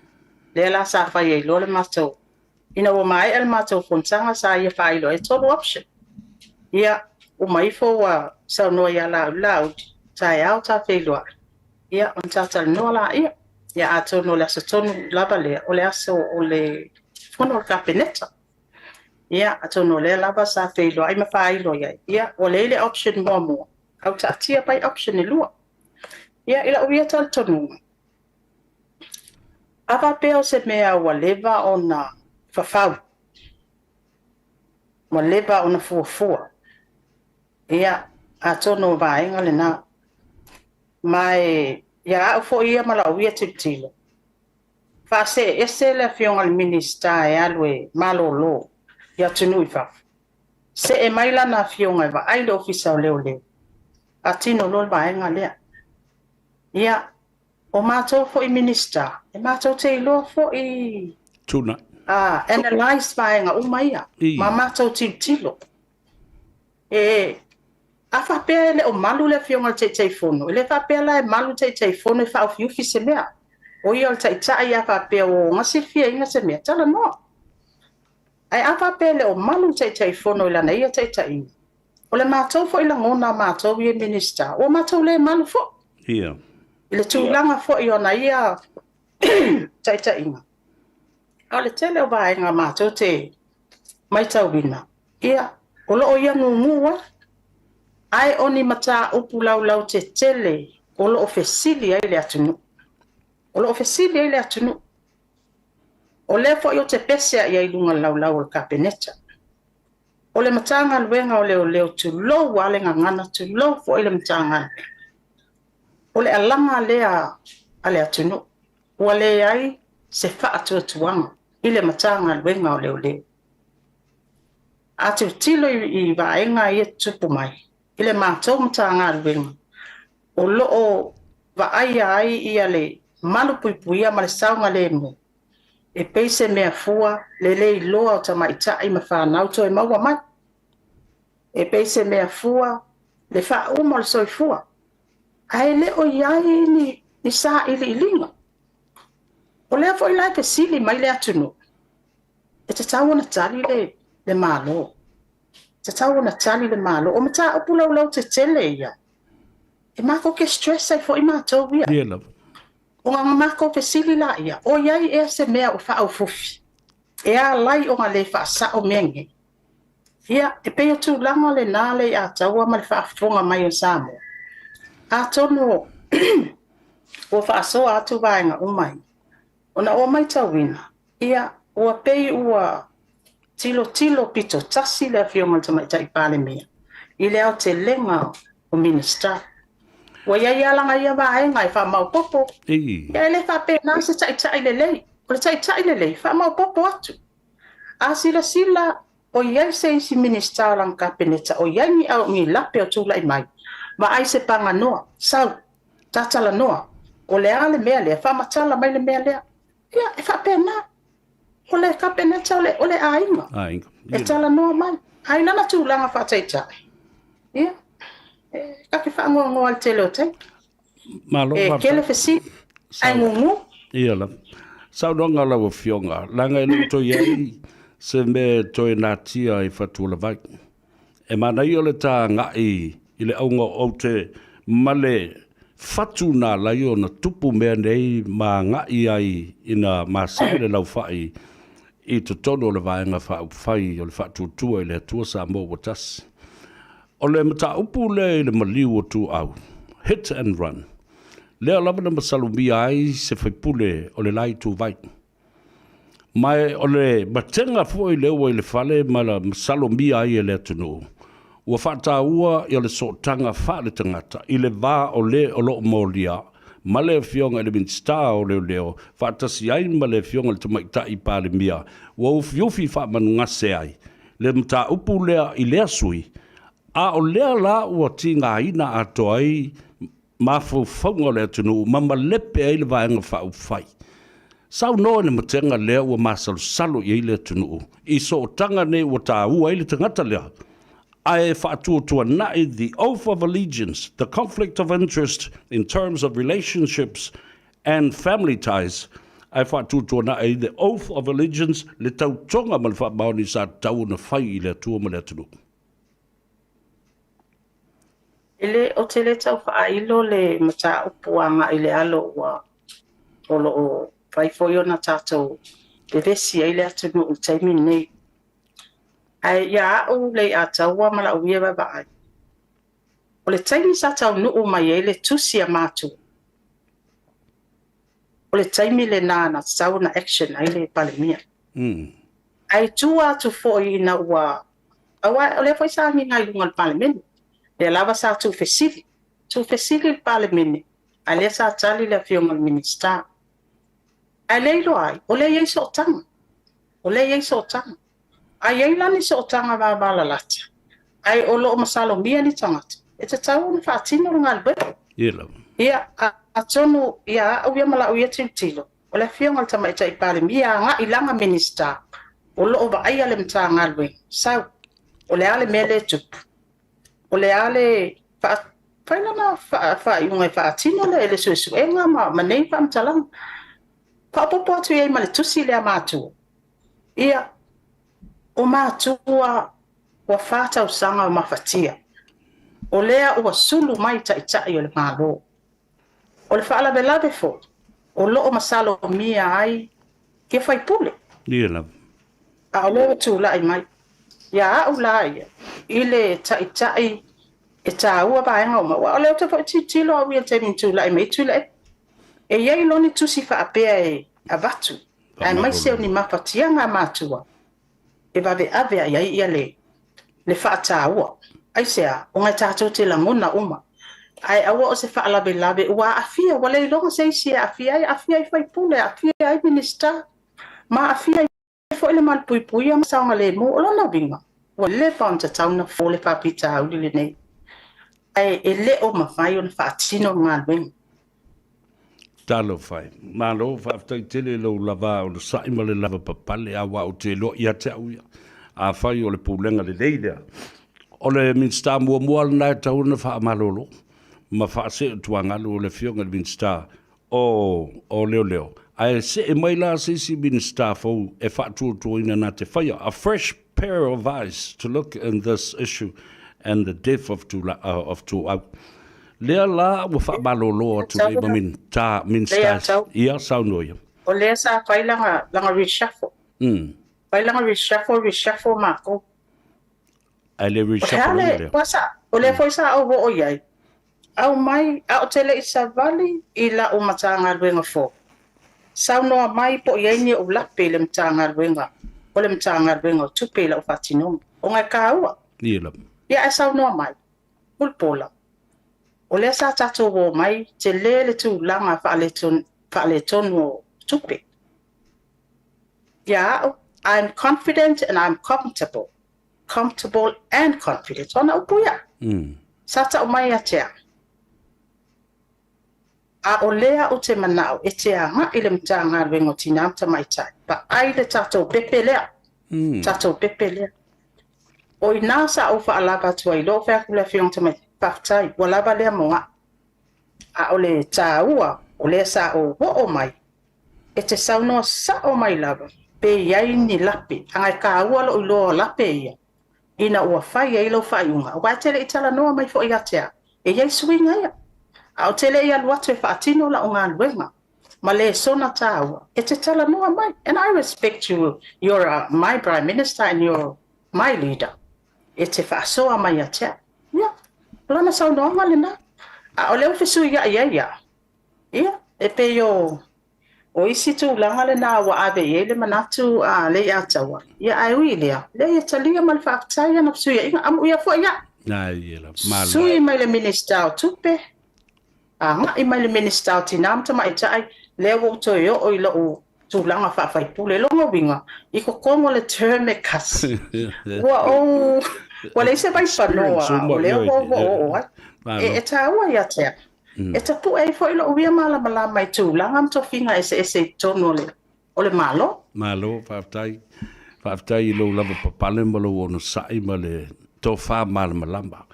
Lea la sa fai ai loa le matou. Ina ua maea le matou fonotaga sa ia faailoa ai tolu option. Ia, uma ifo ua saunoa ia Laauli, Laauli, taeao ta feiloai. Ia, ona ta talanoa laia. Ia, atonu o le aso tonu lava lea, o le aso o le fono o le Kapeneta. Ia, atonu o lea lava sa feiloai ma faailoa i ai. Ia, ua leai le option muamua, ae ua taatia mai option e lua. Ia, i lau ia talitonuga, a faapea o se mea ua leva ona fafau, ua leva ona fuafua, ia, atonu o vaega lena. Ma e ia au foi ia ma lau ia tilotilo, faasee ese le Afioga i le Minisita e alu e malolo i atunuu i fafo, see mai lana afioga e vaai le Ofisa o Leoleo, faatino loa le vaega lea. Ia, o matou foi Minisita, e matou te iloa foi Tuna. Analyse vaega uma ia, ma matou tilotilo. E, a faapea e le o malu le Afioga i le Taitaifono, e le faapea la e malu le Taitaifono e faaofiufi se mea. O ia o le taitai, a faapea ua ona silifiaina se mea, talanoa. Ae a faapea e le o malu le Taitaifono i lana ia taitaiga, o le matou foi lagona a matou ia Minisita, ua matou le malu foi. I le tulaga foi o ana ia taitaiga. A o le tele o vaega matou te matauina, ia, o lo o ia gugu ai, ae o ni mataupu laulautetele o lo o fesili ai le atunuu. O lo o fesili ai le atunuu. O lea foi ou te pese ai i luga o le laulau o le Kapeneta. O le Matagaluega o Leoleo, tulou lava le gagana, tulou foi le Matagaluega. O le alaga lea a le atunuu, ua leai se faatuatuaga i le Matagaluega o Leoleo. A tilotilo i vaega ia tutupu mai i le matou Matagaluega, o lo o vaaia ai ia le malupuipuia ma le saogalemu, e pei se mea fua le le iloa o tamaitai ma fanau toe maua mai. E pei se mea fua le faauma o le soifua, ae le o i ai ni sailiiliga. O lea foi la e fesili mai le atunuu, e tatau ona tali le Malo. E tatau ona tali le Malo. O mataupu laulautetele ia, e matou te stress ai foi matou ia. Ia lava. O ngā matou fesili la ia, o iai ea se mea o faaufufi, e alai o ngā le whaasao mea nei. Ia, e pei o tūlanga le nā le i ataua ma le faafofoga mai o Samoa. Atonu ua faasoa atu vaega uma ia, ona ua matauina, ia, ua pei ua tilotilo pito tasi le Afioga i le Tamaitai Palemia i le aotelega o Minisita. Ua iai lava lana ia vaega e faamaopoopo. Ia e le faapena se taitai lelei. O le taitai lelei, faamaopoopo atu. A silasila o iai se isi Minisita o lana Kapeneta, o iai ni au ni lape o tulai mai, vaai se paganoa, sau, tatalanoa, o le a le mea lea, faamatala mai le mea lea. Ia, e faapena. O le Kapeneta o le aiga. Aiga. E talanoa mai. Ai lana tulaga faataitai. Ia, e kake faangoangoa le tele o taimi. Malo. E kele fesili, ae gugu. Ia lava. Saunoaga lau Afioga, leaga e le o toe i ai se mea e toe natia i Fatuolavai. E manaia le ta agai i le auga o aute ma le fatu na ala ai ona tupu mea nei ma agai ai ina masani le laufai i totonu o le Vaega Faaupufai o le Faatuatua i le Atua Samoa ua Tasi. O le mataupu lea i le maliu o Tuuau, hit and run, lea lava na masalomia ai se faipule o le la ituvai. Ma o le matega foi lea ua i le fale ma masalomia ai e le atunuu, ua faataua ia le sootaga faaletagata i le va o le o lo o molia ma le Afioga i le Minisita o Leoleo faatasi ai ma le Afioga i le Tamaitai Palemia, ua ufiufi faamanugase ai le mataupu lea i lea sui, a o lea la ua tigaina atoa ai mafaufauga o le atunuu ma malepe ai le Vaega Faaupufai. Saunoa i le matega lea ua masalosalo i ai le atunuu i sootaga nei ua taua ai le tagata lea, ae faatuatuanai the oath of allegiance, the conflict of interest in terms of relationships and family ties, ae faatuatuanai ai the oath of allegiance, le tautoga ma le faamaoni sa tatau ona fai i le Atua ma le atunuu. E le o te le tau faailo le mataupu agai i le alo ua o lo o fai foi ona tatou vevesi ai le atunuu i le taimi lenei. Ae ia au le Ataua ma lau ia vaavaai, o le taimi sa taunuu mai ai le tusi a matua, o le taimi lena na tatau ona action ai le Palemia. Ae tua atu foi ina ua, aua o lea foi sa agiga i luga o le Palemene, lea lava sa tuufesili, tuufesili le Palemene, a lea sa tali le Afioga i le Minisita. Ae le iloa ai, o lea e i ai sootaga, o lea e i ai sootaga. A i ai la ni sootaga vavalalata, ae o lo o masalomia ni tagata, e tatau ona faatino le galuega. Ia lava. Ia, atonu ia au ia ma lau ia tilotilo, o le Afioga i le Tamaitai Palemia agai i lana Minisita, o lo o vaaia le Matagaluega, sau, o le a le mea lea e tupu, o le a le fai lana faaiuga e faatino le suesuega ma nei faamatalaga. Faaopoopo atu i ai ma le tusi lea matua. Ia, o matua ua 4 tausaga o mafatia, o lea ua sulu mai taitai o le Malo. O le faalavelave foi, o lo o masalomia ai ia faipule. Ia lava. A o lea ua tulai mai. Ia au la ia, i le taitai e taua vaega uma. Aua o lea ou te foi tilotilo au ia i le taimi na tulai mai ai Tuilaepa. E i ai loa ni tusi faapea e avatu, aemaise o ni mafatiaga a matua e vaveave ai ai ia le faataua. Aisea? Ona e tatou te lagona uma. Ae aua o se faalavelave ua aafia, ua le iloga se isi e aafia ai, aafia ai faipule, aafia ai Minisita, ma aafia ai foi le malupuipuia ma saogalemu. O lona uiga, Ua leva ona tatau ona fofo le faafitauli lenei, ae e le o mafai ona faatino le galuega. Talofa e. Malo, faafetai tele i lou lava onosai ma le lava papale, aua ou te iloa ia te au ia, afai o le pulega lelei lea, o le Minisita muamua lena e tatau ona faamalolo ma faasee tuagalu o le Afioga i le Minisita o Leoleo, ae see mai la se isi Minisita fou e faatuatuaina na te faia a fresh pair of eyes to look in this issue and the death of Tuuau. Lea la ua faamalolo atu nei ma Minista ia saunoa ia. O lea sa fai langa reshuffle. Fai langa reshuffle, reshuffle makou. Ae le reshuffle ina lea. O lea foi sa ou oo i ai. Aumai, a ou te le i savali i lau Matagaluega fou, saunoa mai po o i ai ni ou lape i le Matagaluega o le Matagaluega o Tupe i lau faatinoga, ona e taua. Ia lava. Ia ae saunoa mai, Mulipola, o lea sa tatou o mai, tele le tulaga faaletonu o tupe. Ia au, I'm confident and I'm comfortable. Comfortable and confident. Ona upu ia. Sa tau mai ia te au. A o lea ou te manao e te agai i le Matagaluega o Tina ma Tamaitai, vaai le tatou pepe lea. Tatou pepe lea. O i ina sa ou faalava atu ai loa, fai atu le Afioga Tamaitai, faafetai, ua lava lea mo au. A o le taua, o lea sa ou oo mai, e te saunoa sao mai lava, pe i ai ni lape, aga e taua lou iloa o lape ia, ina ua fai ai lau faaiuga, aua e te le i talanoa mai foi ia te au, e i ai suiga ia. A ou te le i alu atu e faatino lau galuega, ma le sona taua, e te talanoa mai. And I respect you, you're my Prime Minister and you're my leader. E te faasoa mai ia te au. Ia, o lana saunoaga lena. A o lea ua fesuiai ai ia, ia, e pei o isi tulaga lena ua ave i ai le manatu a le ia taua. Ia ae ui lea, lea ia talia ma le faafetai ana fesuiaiga, amuia foi ia. Ai, ia lava. Malo. Sui mai le Minista o Tupe, agai mai le Minista o Tina ma Tamaitai, lea ua ou toe oo i lou tulaga faafaipule. Lona uiga, i totonu o le term e tasi, ua ou, ua leai se vaipanoa, o lea ua ou oo ai. E taua ia te au. E tapue ai foi lou ia malamalama i tulaga ma tofiga eseese i totonu o le Malo. Malo, faafetai. Faafetai i lou lava papale ma lou onosai ma le tofa malamalama.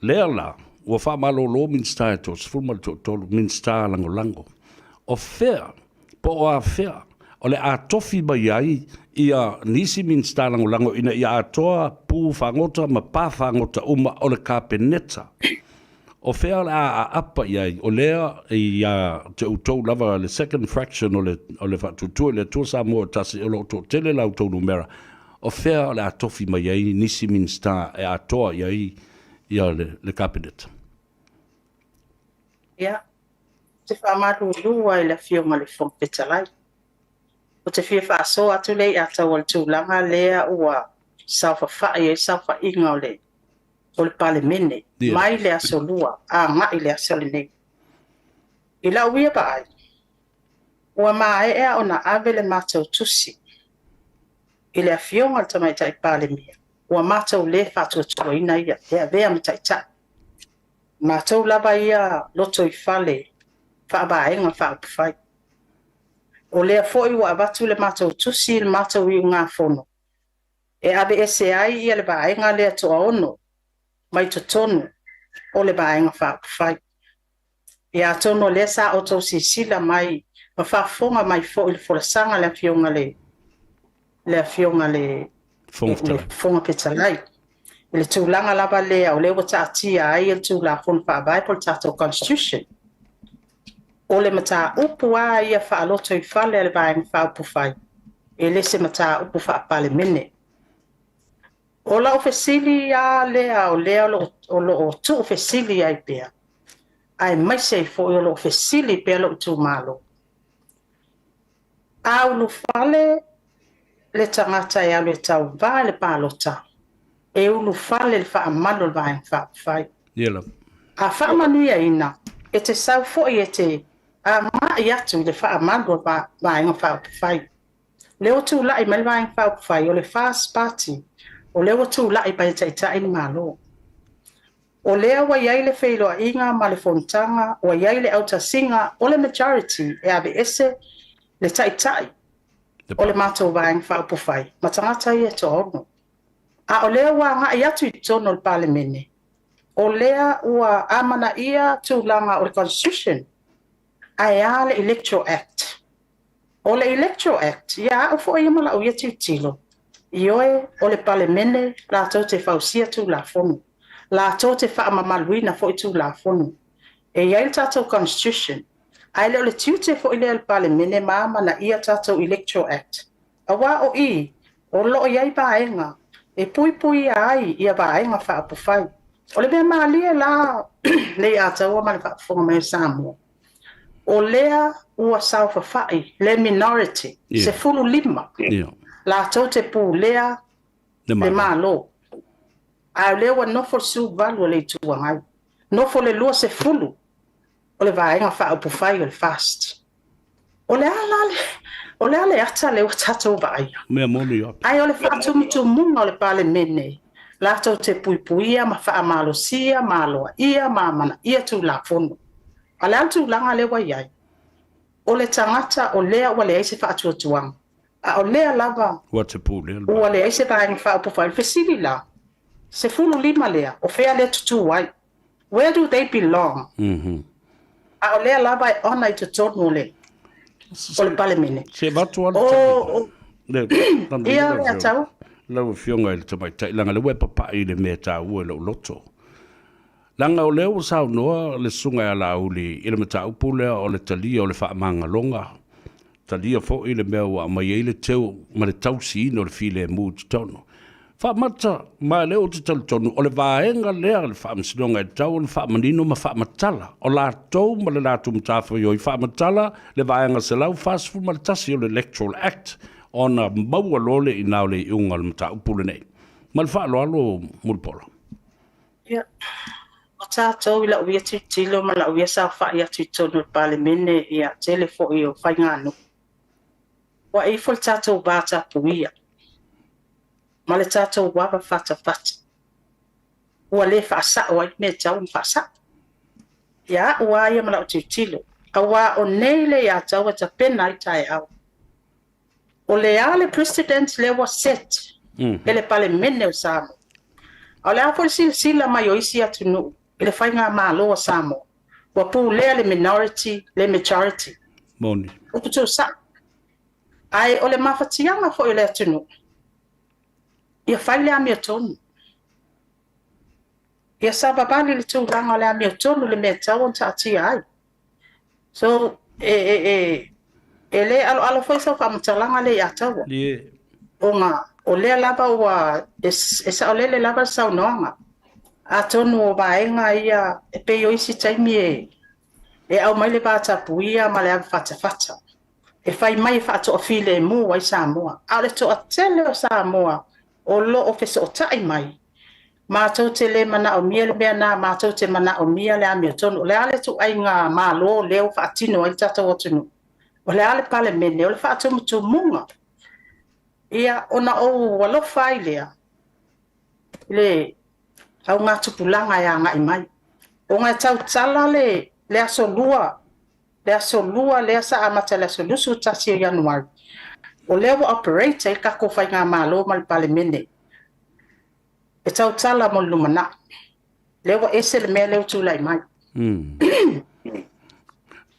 Lea la, ua faamalolo Minisita e 33, Minisita lagolago. O fea, po o afea, o le a tofi mai ai ia nisi Minisita lagolago ina ia atoa pu fagota ma pā fagota uma o le Kapeneta. O fea o le a aapa i ai, o lea ia te outou lava le second fraction o le faatuatua i le Atua Samoa o tasi o lo o toatele la outou numera, o fea o le a tofi mai ai nisi Minisita e atoa i ai ia le Kapeneta? Ia, te faamalulu ai le Afioga i le Fofoga Fetalai. O te fia faasoa atu lea i ataua o le tulaga lea ua saofafai ai saofaiga o le Palemene mai le aso Lua agai le aso lenei. I lau ia vaai, ua maea ona ave le matou tusi i le Afioga i le Tamaitai Palemia, ua matou le faatuatuaina ia e avea ma taitai. Matou lava ia loto i fale faavaega faaupufai. O lea foi ua avatu le matou tusi i le matou iugafono e ave ese ai ia le vaega lea toaono mai totonu o le vaega faaupufai. Ia atonu o lea sa outou silasila mai ma faafofoga mai foi i le folasaga le Afioga le Fofoga Fetalai i le tulaga lava lea o lea ua taatia ai le Tulafono Faavae po o le tatou Constitution. O le mataupu lava ia faaloto i fale a le Vaega Faaupufai, e le se mataupu faa-Palemene. O lau fesili lava lea o lea o lo o tuufesili ai pea, aemaise ai foi o lo o fesili pea lou itumalo. A ulufale le tagata e alu e tauva i le palota, e ulufale le faamalu o le Vaega Faaupufai. Ia lava. A faamanuiaina, e te sau foi e te agai atu i le faamalu o le Vaega Faaupufai. Lea ua tulai mai le Vaega Faaupufai o le First Party. O lea ua tulai mai e taitai le Malo. O lea ua i ai le feiloaiga ma le fonotaga, ua i ai le autasiga o le majority e aveese le taitai o le matou Vaega Faaupufai ma tagata ia e toaono. A o lea ua agai atu i totonu o le Palemene, o lea ua amanaia tulaga o le Constitution, ae a le Electoral Act. O le Electoral Act, ia au foi ia ma lau ia tilotilo, ioe, o le Palemene latou te fausia Tulafono, latou te faamamaluina foi Tulafono. E i ai le tatou Constitution, ae le o le tiute foi lea o le Palemene ma amanaia tatou Electoral Act, aua o i o lo o i ai vaega e puipuia ai ia Vaega Faaupufai. O le mea malie la Leiataua ma le faafofoga mai a Samoa, o lea ua saofafai le minority, 15, latou te pulea le Malo, a o lea ua nofo le 18 o le Itu Agai, nofo le 20 o le Vaega Faaupufai o le FAST. O le a la le, o le a le ata lea ua tatou vaaia? Mea moni lava. Ae o le faatumutumuga o le Palemene, latou te puipuia ma faamalosia ma aloaia ma amanaia Tulafono. A o le a le tulaga lea ua i ai? O le tagata o lea ua leai se faatuatuaga, a o lea lava Ua te pulea le ua leai se Vaega Faaupufai. O le fesili la, 15 lea, o fea lea tutu ai? Where do they belong? A o lea lava e ona i totonu o le o le Palemene. Se avatu lava le tali. Ia, Leiataua. Lau Afioga i le Tamaitai, leaga o lea ua e papai i le mea e taua i lou loto. Leaga o lea ua saunoa le Susuga ia Laauli i le mataupu lea o le talia o le faamagaloga, talia foi le mea ua aumai ai le teu ma le tausiina o le filemu i totonu. Faamata, ma o lea ou te talitonu o le vaega lea o le Faamasinoga e tatau ona faamanino ma faamatala, o latou ma le latou matafaioi faamatala le vaega 141 o le Electoral Act ona maua loa lea i ina o le iuga o le mataupu lenei. Ma le faaaloalo Mulipola. Ia, o tatou i lau ia tilotilo ma lau ia saofai atu i totonu o le Palemene, ia, tele foi o faiganuu, ua ifo le tatou vatapuia ma le tatou ava fatafata, ua le faasao ai le mea e tatau ona faasao. Ia au lava ia ma lau tilotilo, aua o nei Leiataua e tapena ai taeao. O le a le precedent lea ua set e le Palemene o Samoa? A o le a foi le silasila mai o isi atunuu i le faigamalo a Samoa, ua pulea le minority le majority? Moni. Upu tuusao. Ae o le mafatiaga foi o le atunuu, ia fai le amiotonu. Ia savavali le tulaga o le amiotonu le mea e tatau ona taatia ai. So, e, e, e, e le aloalo foi sau faamatalaga Leiataua. Ona o lea lava ua e, e saolele lava le saunoaga. Atonu o vaega ia e pei o isi taimi e, e aumai le vatapuia ma le avafatafata. E fai mai e faatoafilemu ai Samoa. A o le toatele o Samoa o lo o fesootai mai, matou te le manaomia le mea lena, matou te manaomia le amiotonu. O le a le ituaiga Malo lea ua faatino ai le tatou atunuu? O le a le Palemene? O le faatumutumuga. Ia, ona ou alofa ai lea i le augatupulaga e agai mai. Ona e tautala le, le aso lua, le aso lua lea sa amata i le aso 21 o Ianuari, o lea ua operate ai le tatou faigamalo ma le Palemene e tautala mo le lumanai. Lea ua ese le mea lea ua tulai mai.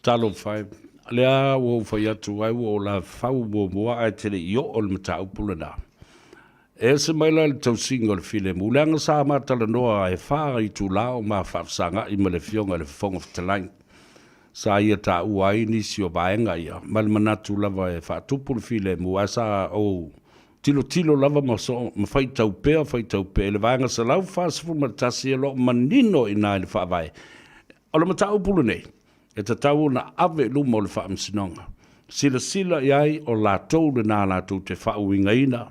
Talofa e. Lea ua ou fai atu ai ua ou lafau muamua ae te le i oo le mataupu lena. E ese mai la le tausiga o le filemu, leaga sa ma talanoa e fa itula o ma faafesagai ma le Afioga i le Fofoga Fetalai. Sa ia taua ai nisi o vaega ia, ma le manatu lava e faatupu le filemu, ae sa ou tilotilo lava ma so, ma faitau pea, faitau pea i le vaega 141 o lo o manino i ina i le Faavae. O le mataupu lenei, e tatau ona ave i luma o le Faamasinoga. Silasila i ai o latou lena latou te faauigaina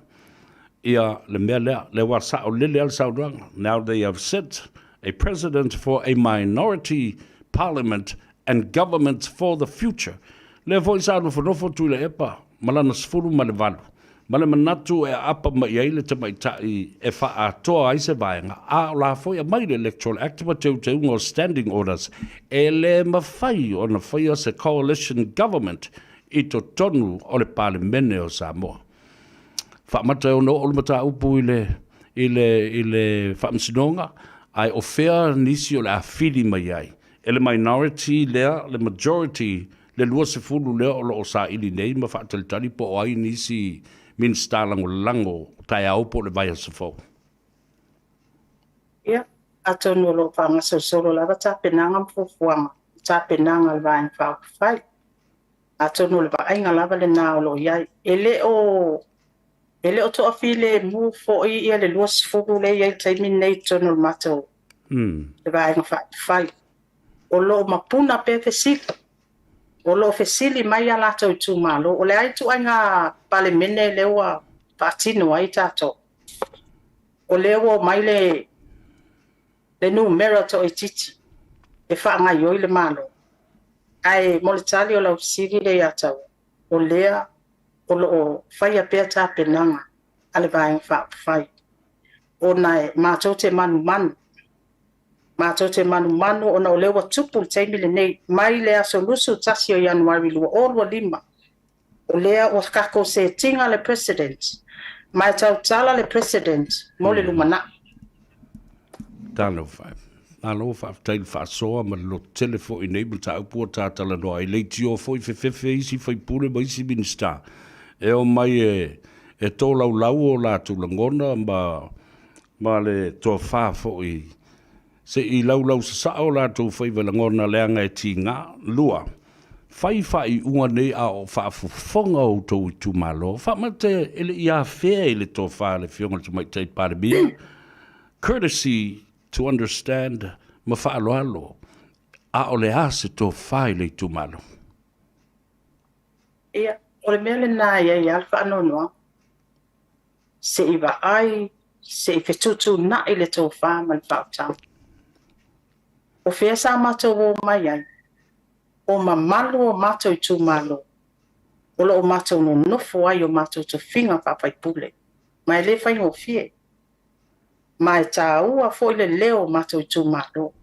ia le mea lea. Lea ua saolele lava le saunoaga. Now they have set a president for a minority parliament and government for the future. Lea foi sa nofonofo Tuilaepa ma lana 18. Ma le manatu e aapa mai ai le tamaitai e faaatoa ai se vaega, a o la foi aumai le Electoral Act ma teuteuga o Standing Orders, e le mafai ona faia se Coalition Government i totonu o le Palemene o Samoa. Faamata e ono oo le mataupu i le, i le, i le Faamasinoga, ae o fea nisi o le a fili mai ai? E le minority lea, le majority, le 20 lea o lo o saili nei ma faatalitali po o ai nisi Minisita lagolago taeao po o le vaiaso fou. Ia, atonu o lo o faagasolosolo lava tapenaga ma fuafuaga i tapenaga a le Vaega Faaupufai. Atonu o le vaaiga lava lena o lo o i ai. E le o e le o toafilemu foi ia le 20 lea e i ai i le taimi lenei i totonu o le matou le Vaega Faaupufai. O lo o mapuna pea fesili. O lo o fesili mai a latou itumalo, o le a ituaiga Palemene lea ua faatino ai tatou? O lea ua omai le le numera toaitiiti e faagaioi le Malo. Ae mo le tali o lau fesili lea ia Taua, o lea o lo o faia pea tapenaga a le Vaega Faaupufai, ona e matou te manumanu, matou te manumanu ona o lea ua tupu le taimi lenei, mai le aso 21 o Ianuari 2025, o lea ua tatou setiga le President, ma e tautala le President mo le lumanai. Talofa e. Malo faafetai i le faasoa ma le lototele foi i nei mataupu ua ta talanoa ai. Leitio foi fefefe isi faipule ma isi Minisita e omai e, e tolaulau o latou lagona ma, ma le tofa foi se i laulau sasao o latou faiva lagona leaga e tiga. 2. Fai faaiuga nei a o faafofoga outou itumalo. Faamate e le i afea i le tofa a le Afioga i le Tamaitai Palemia. Courtesy to understand ma faaaloalo, a o le a se tofa i le itumalo? Ia, o le mea lena e i ai lava le faanoanoaga. Se i vaai, se i fetuutuunai le tofa ma le faautaga. O fea sa matou o mai ai? O mamalu o matou itumalo o lo o matou nonofo ai i o matou tofiga faa-faipule, ma e le faigofie. Ma e taua foi le leo o matou itumalo.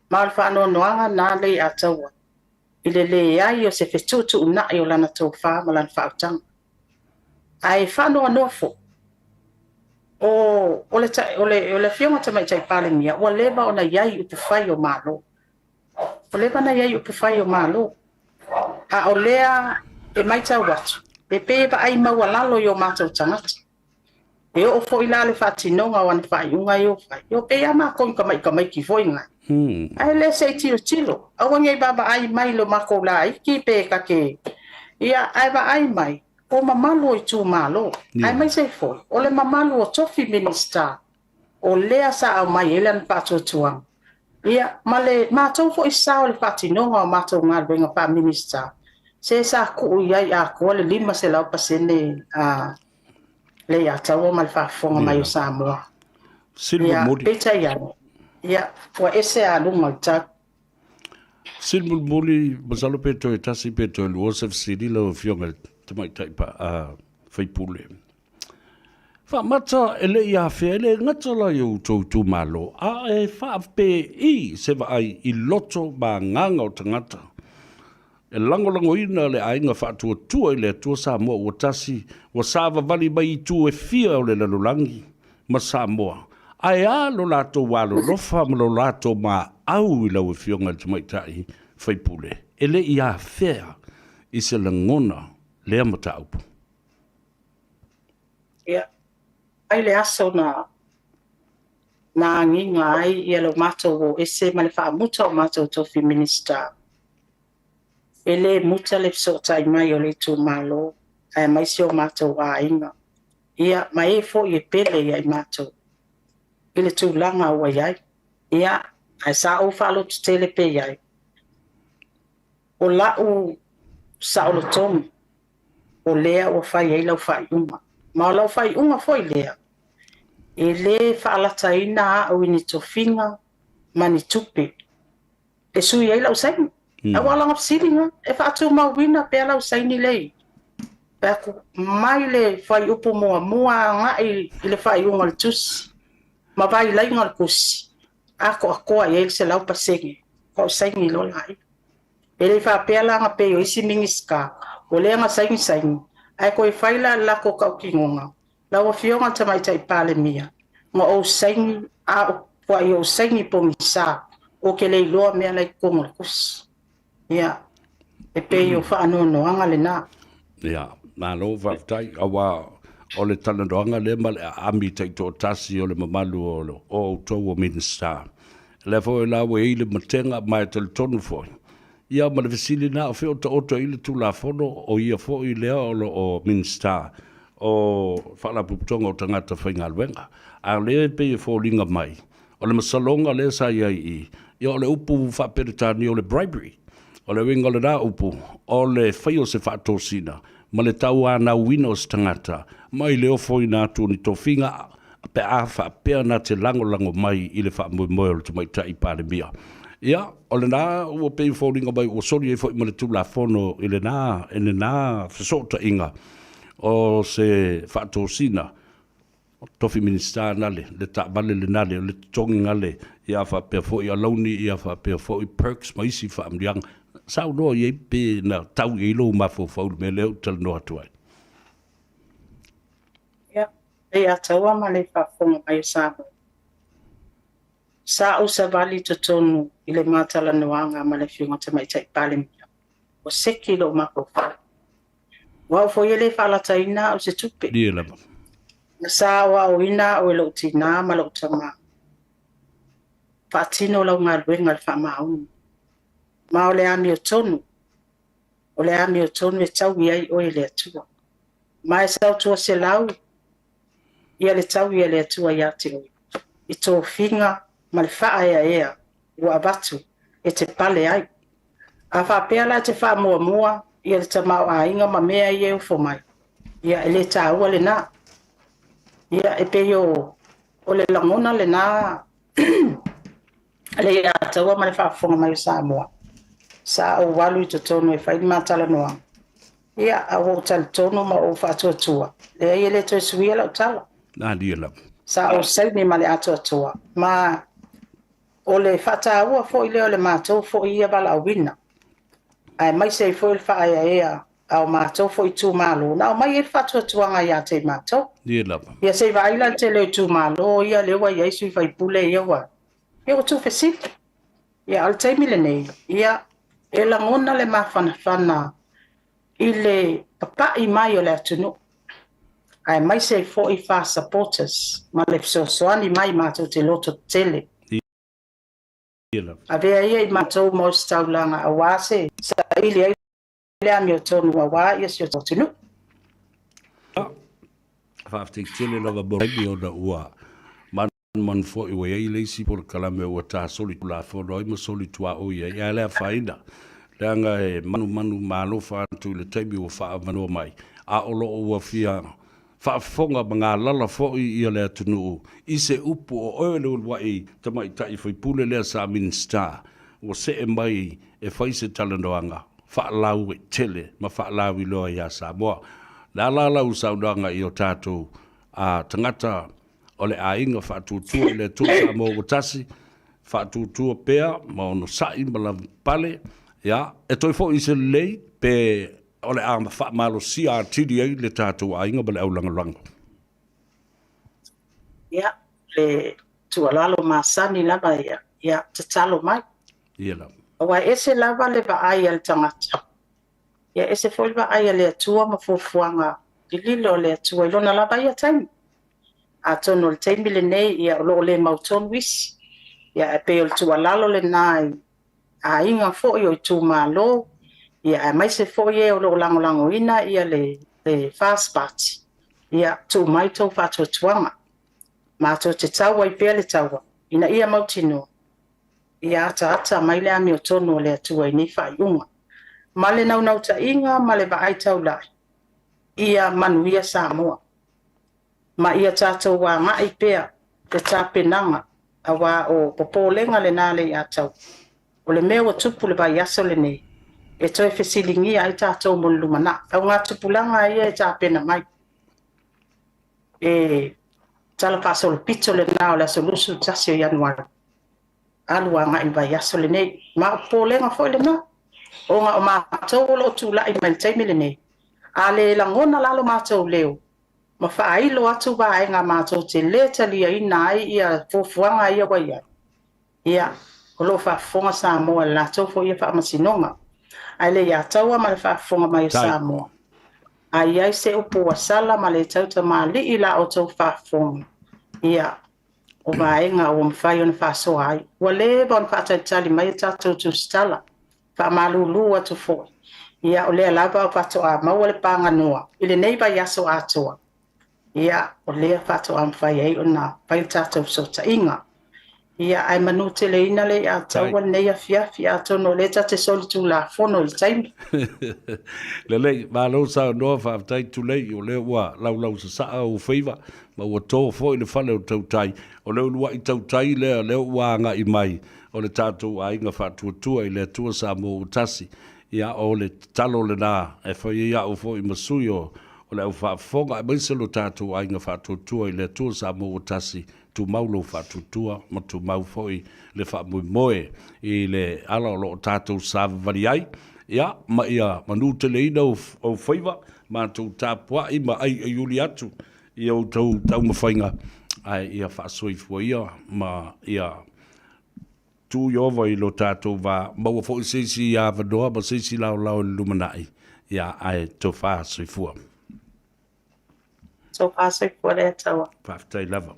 Ma o le faanoanoaga lena lea i Ataua i le leai o se fetuutuunai o lana tofa ma lana faautaga. Ae faanoanoa foi, o, o, le, o, le, o le Afioga Tamaitai Palemia ua leva ona i ai i upufai o Malo. Ua leva ona i ai i upufai o Malo. A o lea e matau atu, e pei e vaai maualalo i o matou tagata. E oo foi la le faatinoga o ana faaiuga ia ua fai, e pei lava matou i tamaitamaiti foi na. Ae le se i tilotilo, aua ne i vaavaai mai i lo matou laiti pe ta te... Ia, ae vaai mai o mamalu o itumalo, aemaise ai foi o le mamalu o tofi Minisita o lea sa aumai ai lana faatuatuaga. Ia, ma le matou foi sao i le faatinoga o matou galuega faa-Minisita, se sa tuu i ai atoa le 500% a Leiataua ma le faafofoga mai o Samoa. Ia, peitai ane, ia, ua ese a luga o le tau. Sili mulimuli, masalo pe toe tasi pe toe lua se fesili lau Afioga i le Tamaitai Faipule. Faamata e le i afea, e le gata la i outou itumalo, a e faapei se vaai i loto ma agaga o tagata e lagolagoina le aiga faatuatua i le Atua Samoa ua tasi, ua savavali mai itu e fia o le lalolagi ma Samoa, ae a lo latou alolofa ma lo latou maau i lau Afioga i le Tamaitai Faipule, e le i afea i se lagona lea mataupu. Ia, mai le aso na na agiga ai ia lo matou o ese ma le faamuta o matou tofi Minisita, e le muta le fesootai mai o le itumalo aemaise o matou aiga, ia ma e foi e pele ia i matou i le tulaga ua i ai. Ia, ae sa ou faalototele pea i ai, o lau saolotoga o lea ua fai ai lau faaiuga. Ma o lau faaiuga foi lea, e le faalataina au i ni tofiga ma ni tupe e sui ai lau saini. Aua o lana fesili lena, e faatumauina pea lau saini lea i Fai atu, mai le fuaiupu muamua agai i le faaiuga o le tusi ma vailaiga o le tusi, atoatoa i ai le 100%, ou saini loa laia. E le faapea la na pei o isi Minisita, o lea na saini saini, ae toe fai la le latou tautinoga. Lau Afioga i le Tamaitai Palemia, na ou saini a o ou saini pogisa, ou te le iloa mea la i totonu o le tusi. Ia, e pei o faanoanoaga lena. Ia, malo faafetai, aua o le talanoaga lea ma le aami taitoatasi o le mamalu o outou o Minisita. Lea foi la ua i ai le matega ma e talitonu foi. Ia ma le fesili lena, o fea o taoto ai le Tulafono o ia foi lea o lo o Minisita o Faalapotopotoga o Tagata Faigaluega. A o lea e pei e foliga mai, o le masaloga lea sa i ai i i, ia o le upu faa-Peretania o le bribery. O le uiga o lena upu, o le fai o se faatosina ma le tauanauina o se tagata mai le ofoina atu o ni tofiga pe a faapea na te lagolago mai i le faamoemoe o le Tamaitai Palemia. Ia, o lena ua pei e foliga mai ua soli ai foi ma le Tulafono i lena, i lena fesootaiga o se faatosina tofi Minisita na le, le taavale lena le, le totogi na le, ia faapea foi alauni, ia faapea foi perks ma isi faamanuiaga. Saunoa i ai pe na tau i ai lou mafaufau i le mea lea ou te talanoa atu ai. Ia, e ia taua ma le faafofoga mai o Samoa. Sa ou savali i totonu i le matalanoaga ma le Afioga Tamaitai Palemia, ua seki lou mafaufau. O au foi e le faalataina au se tupe. Ia lava. Na sa aoaoina au e lou tinā ma lou tamā. Faatino lau galuega i le faamaoni. Ma o le amiotonu, o le amiotonu e taui ai oe e le Atua. Ma e sautuaselau ia le taui a le Atua ia te oe, i tofiga ma le faaeaea ua avatu e te pale ai. A faapea la e te faamuamua ia le tamaoaiga ma mea ia e ofo mai, ia e le taua lena. Ia e pei o, o le lagona lena le ia taua ma le faafofoga mai o Samoa. Sa ou alu i totonu e fai le matalanoaga. Ia, a ua ou talitonu ma ou faatuatua, leai e le toe suia lau tala. Malie lava. Sa ou saini ma le atoatoa, ma o le faataua foi lea o le matou foi ia valaauina, aemaise ai foi le faaeaea a o matou foi itumalo, na aumai ai le faatuatuaga ia te i matou. Malie lava. Ia se i vaai la le tele o itumalo ia lea ua i ai sui faipule ia ua, ia ua tuufesili. Ia, a o le taimi lenei, ia, e lagona le mafanafana i le papai mai o le atunuu, aemaise ai foi FAST supporters ma le fesoasoani mai matou te loto tetele. Avea ia i matou ma ositaulaga aua se saili ai le amiotonu aua ia si o atunuu. Faafetai tele lava mo taimi ona ua manumanu foi ua i ai le isi polokalame ua tasoli tulafono ai ma soli tuaoi ai, ae le afaina, leaga e manumanu ma alofa atu i le taimi ua faaavanoa mai, a o lo o ua fia faafofoga ma galala foi ia le atunuu i se upu o oe le uluai tamaitai faipule lea sa Minisita ua see mai e fai se talanoaga faalauaitele ma faalauiloa ia Samoa. Le a la lau saunoaga i o tatou tagata o le aiga faatuatua i le Atua Samoa ua tasi, faatuatua pea ma onosai ma lavapapale, ia, e toe foi i se lelei pe o le a faamalosia atili ai le tatou aiga ma le aulagolago. Ia, le tuualalo masani lava ia, ia tatalo mai. Ia lava. Aua e ese lava le vaai a le tagata, ia ese foi le vaai a le Atua ma fuafuaga lililo a le Atua i lona lava ia taimi. Atonu o le taimi lenei, ia o lo o le mautonu isi. Ia ae pei o le tuualalo lena i aiga foi o itumalo, ia aemaise foi e o lo o lagolagoina ia le FAST Party, ia tuu mai tou faatuatuaga. Matou te tau ai pea le taua, ina ia mautinoa, ia ataata mai le amiotonu a le Atua i nei faaiuga. Ma le naunautaiga ma le vaai taulai, ia manuia Samoa. Ma ia tatou agai pea le tapenaga, aua o popolega lena le ia tau. O le mea ua tupu le vaiaso lenei, e toe fesiligia ai tatou mo le lumanai. Augatupulaga ia e tapena mai. E tala faasolopito lena o le aso 21 o Ianuari alu agai i le vaiaso lenei. Ma o popolega foi lena, ona o matou o lo o tulai mai i le taimi lenei, a le lagona la lo matou leo ma faailo atu vaega matou te lē taliaina ai ia fuafuaga ia ua i ai, ia, o lo o faafofoga Samoa i le latou foi ia faamasinoga. Ae le ia taua ma le faafofoga mai o Samoa, a i ai se upu ua sala ma le tautamalii la outou faafofoga, ia, o vaega ua mafai ona faasoa ai. Ua leva ona faatalitali mai a tatou tusitala, faamalulu atu foi, ia, o lea lava faatoa maua le paganoa i lenei vaiaso atoa, ia, o lea faatoa mafai ai ona fai le tatou fesootaiga. Ia, ae manuteleina le ia taua lenei afiafi, atonu o lea ta te solitulafono i le taimi. Lelei, malo saunoa, faafetai Tulei, o lea ua laulau sasaa ou faiva, ma ua to foi le fale o tautai. O le uluai tautai lea, lea ua agai mai, o le tatou aiga faatuatua i le Atua Samoa ua tasi. Ia, o le tatalo lena e fai ai au foi ma sui o le au faafofoga, aemaise lo tatou aiga faatuatua i le Atua Samoa ua tasi, tumau lou faatuatua ma tumau foi le faamoemoe i le ala o lo o tatou savavali ai, ia, ma ia manuteleina ou faiva, matou tapuai ma aiaiuli atu i outou taumafaiga, ae ia faasoifua ia ma ia tu Ieova i lo tatou va, maua foi se isi avanoa ma se isi laolao i le lumanai, ia, ae tofa soifua. Tofa soifua le Ataua. Faafetai lava.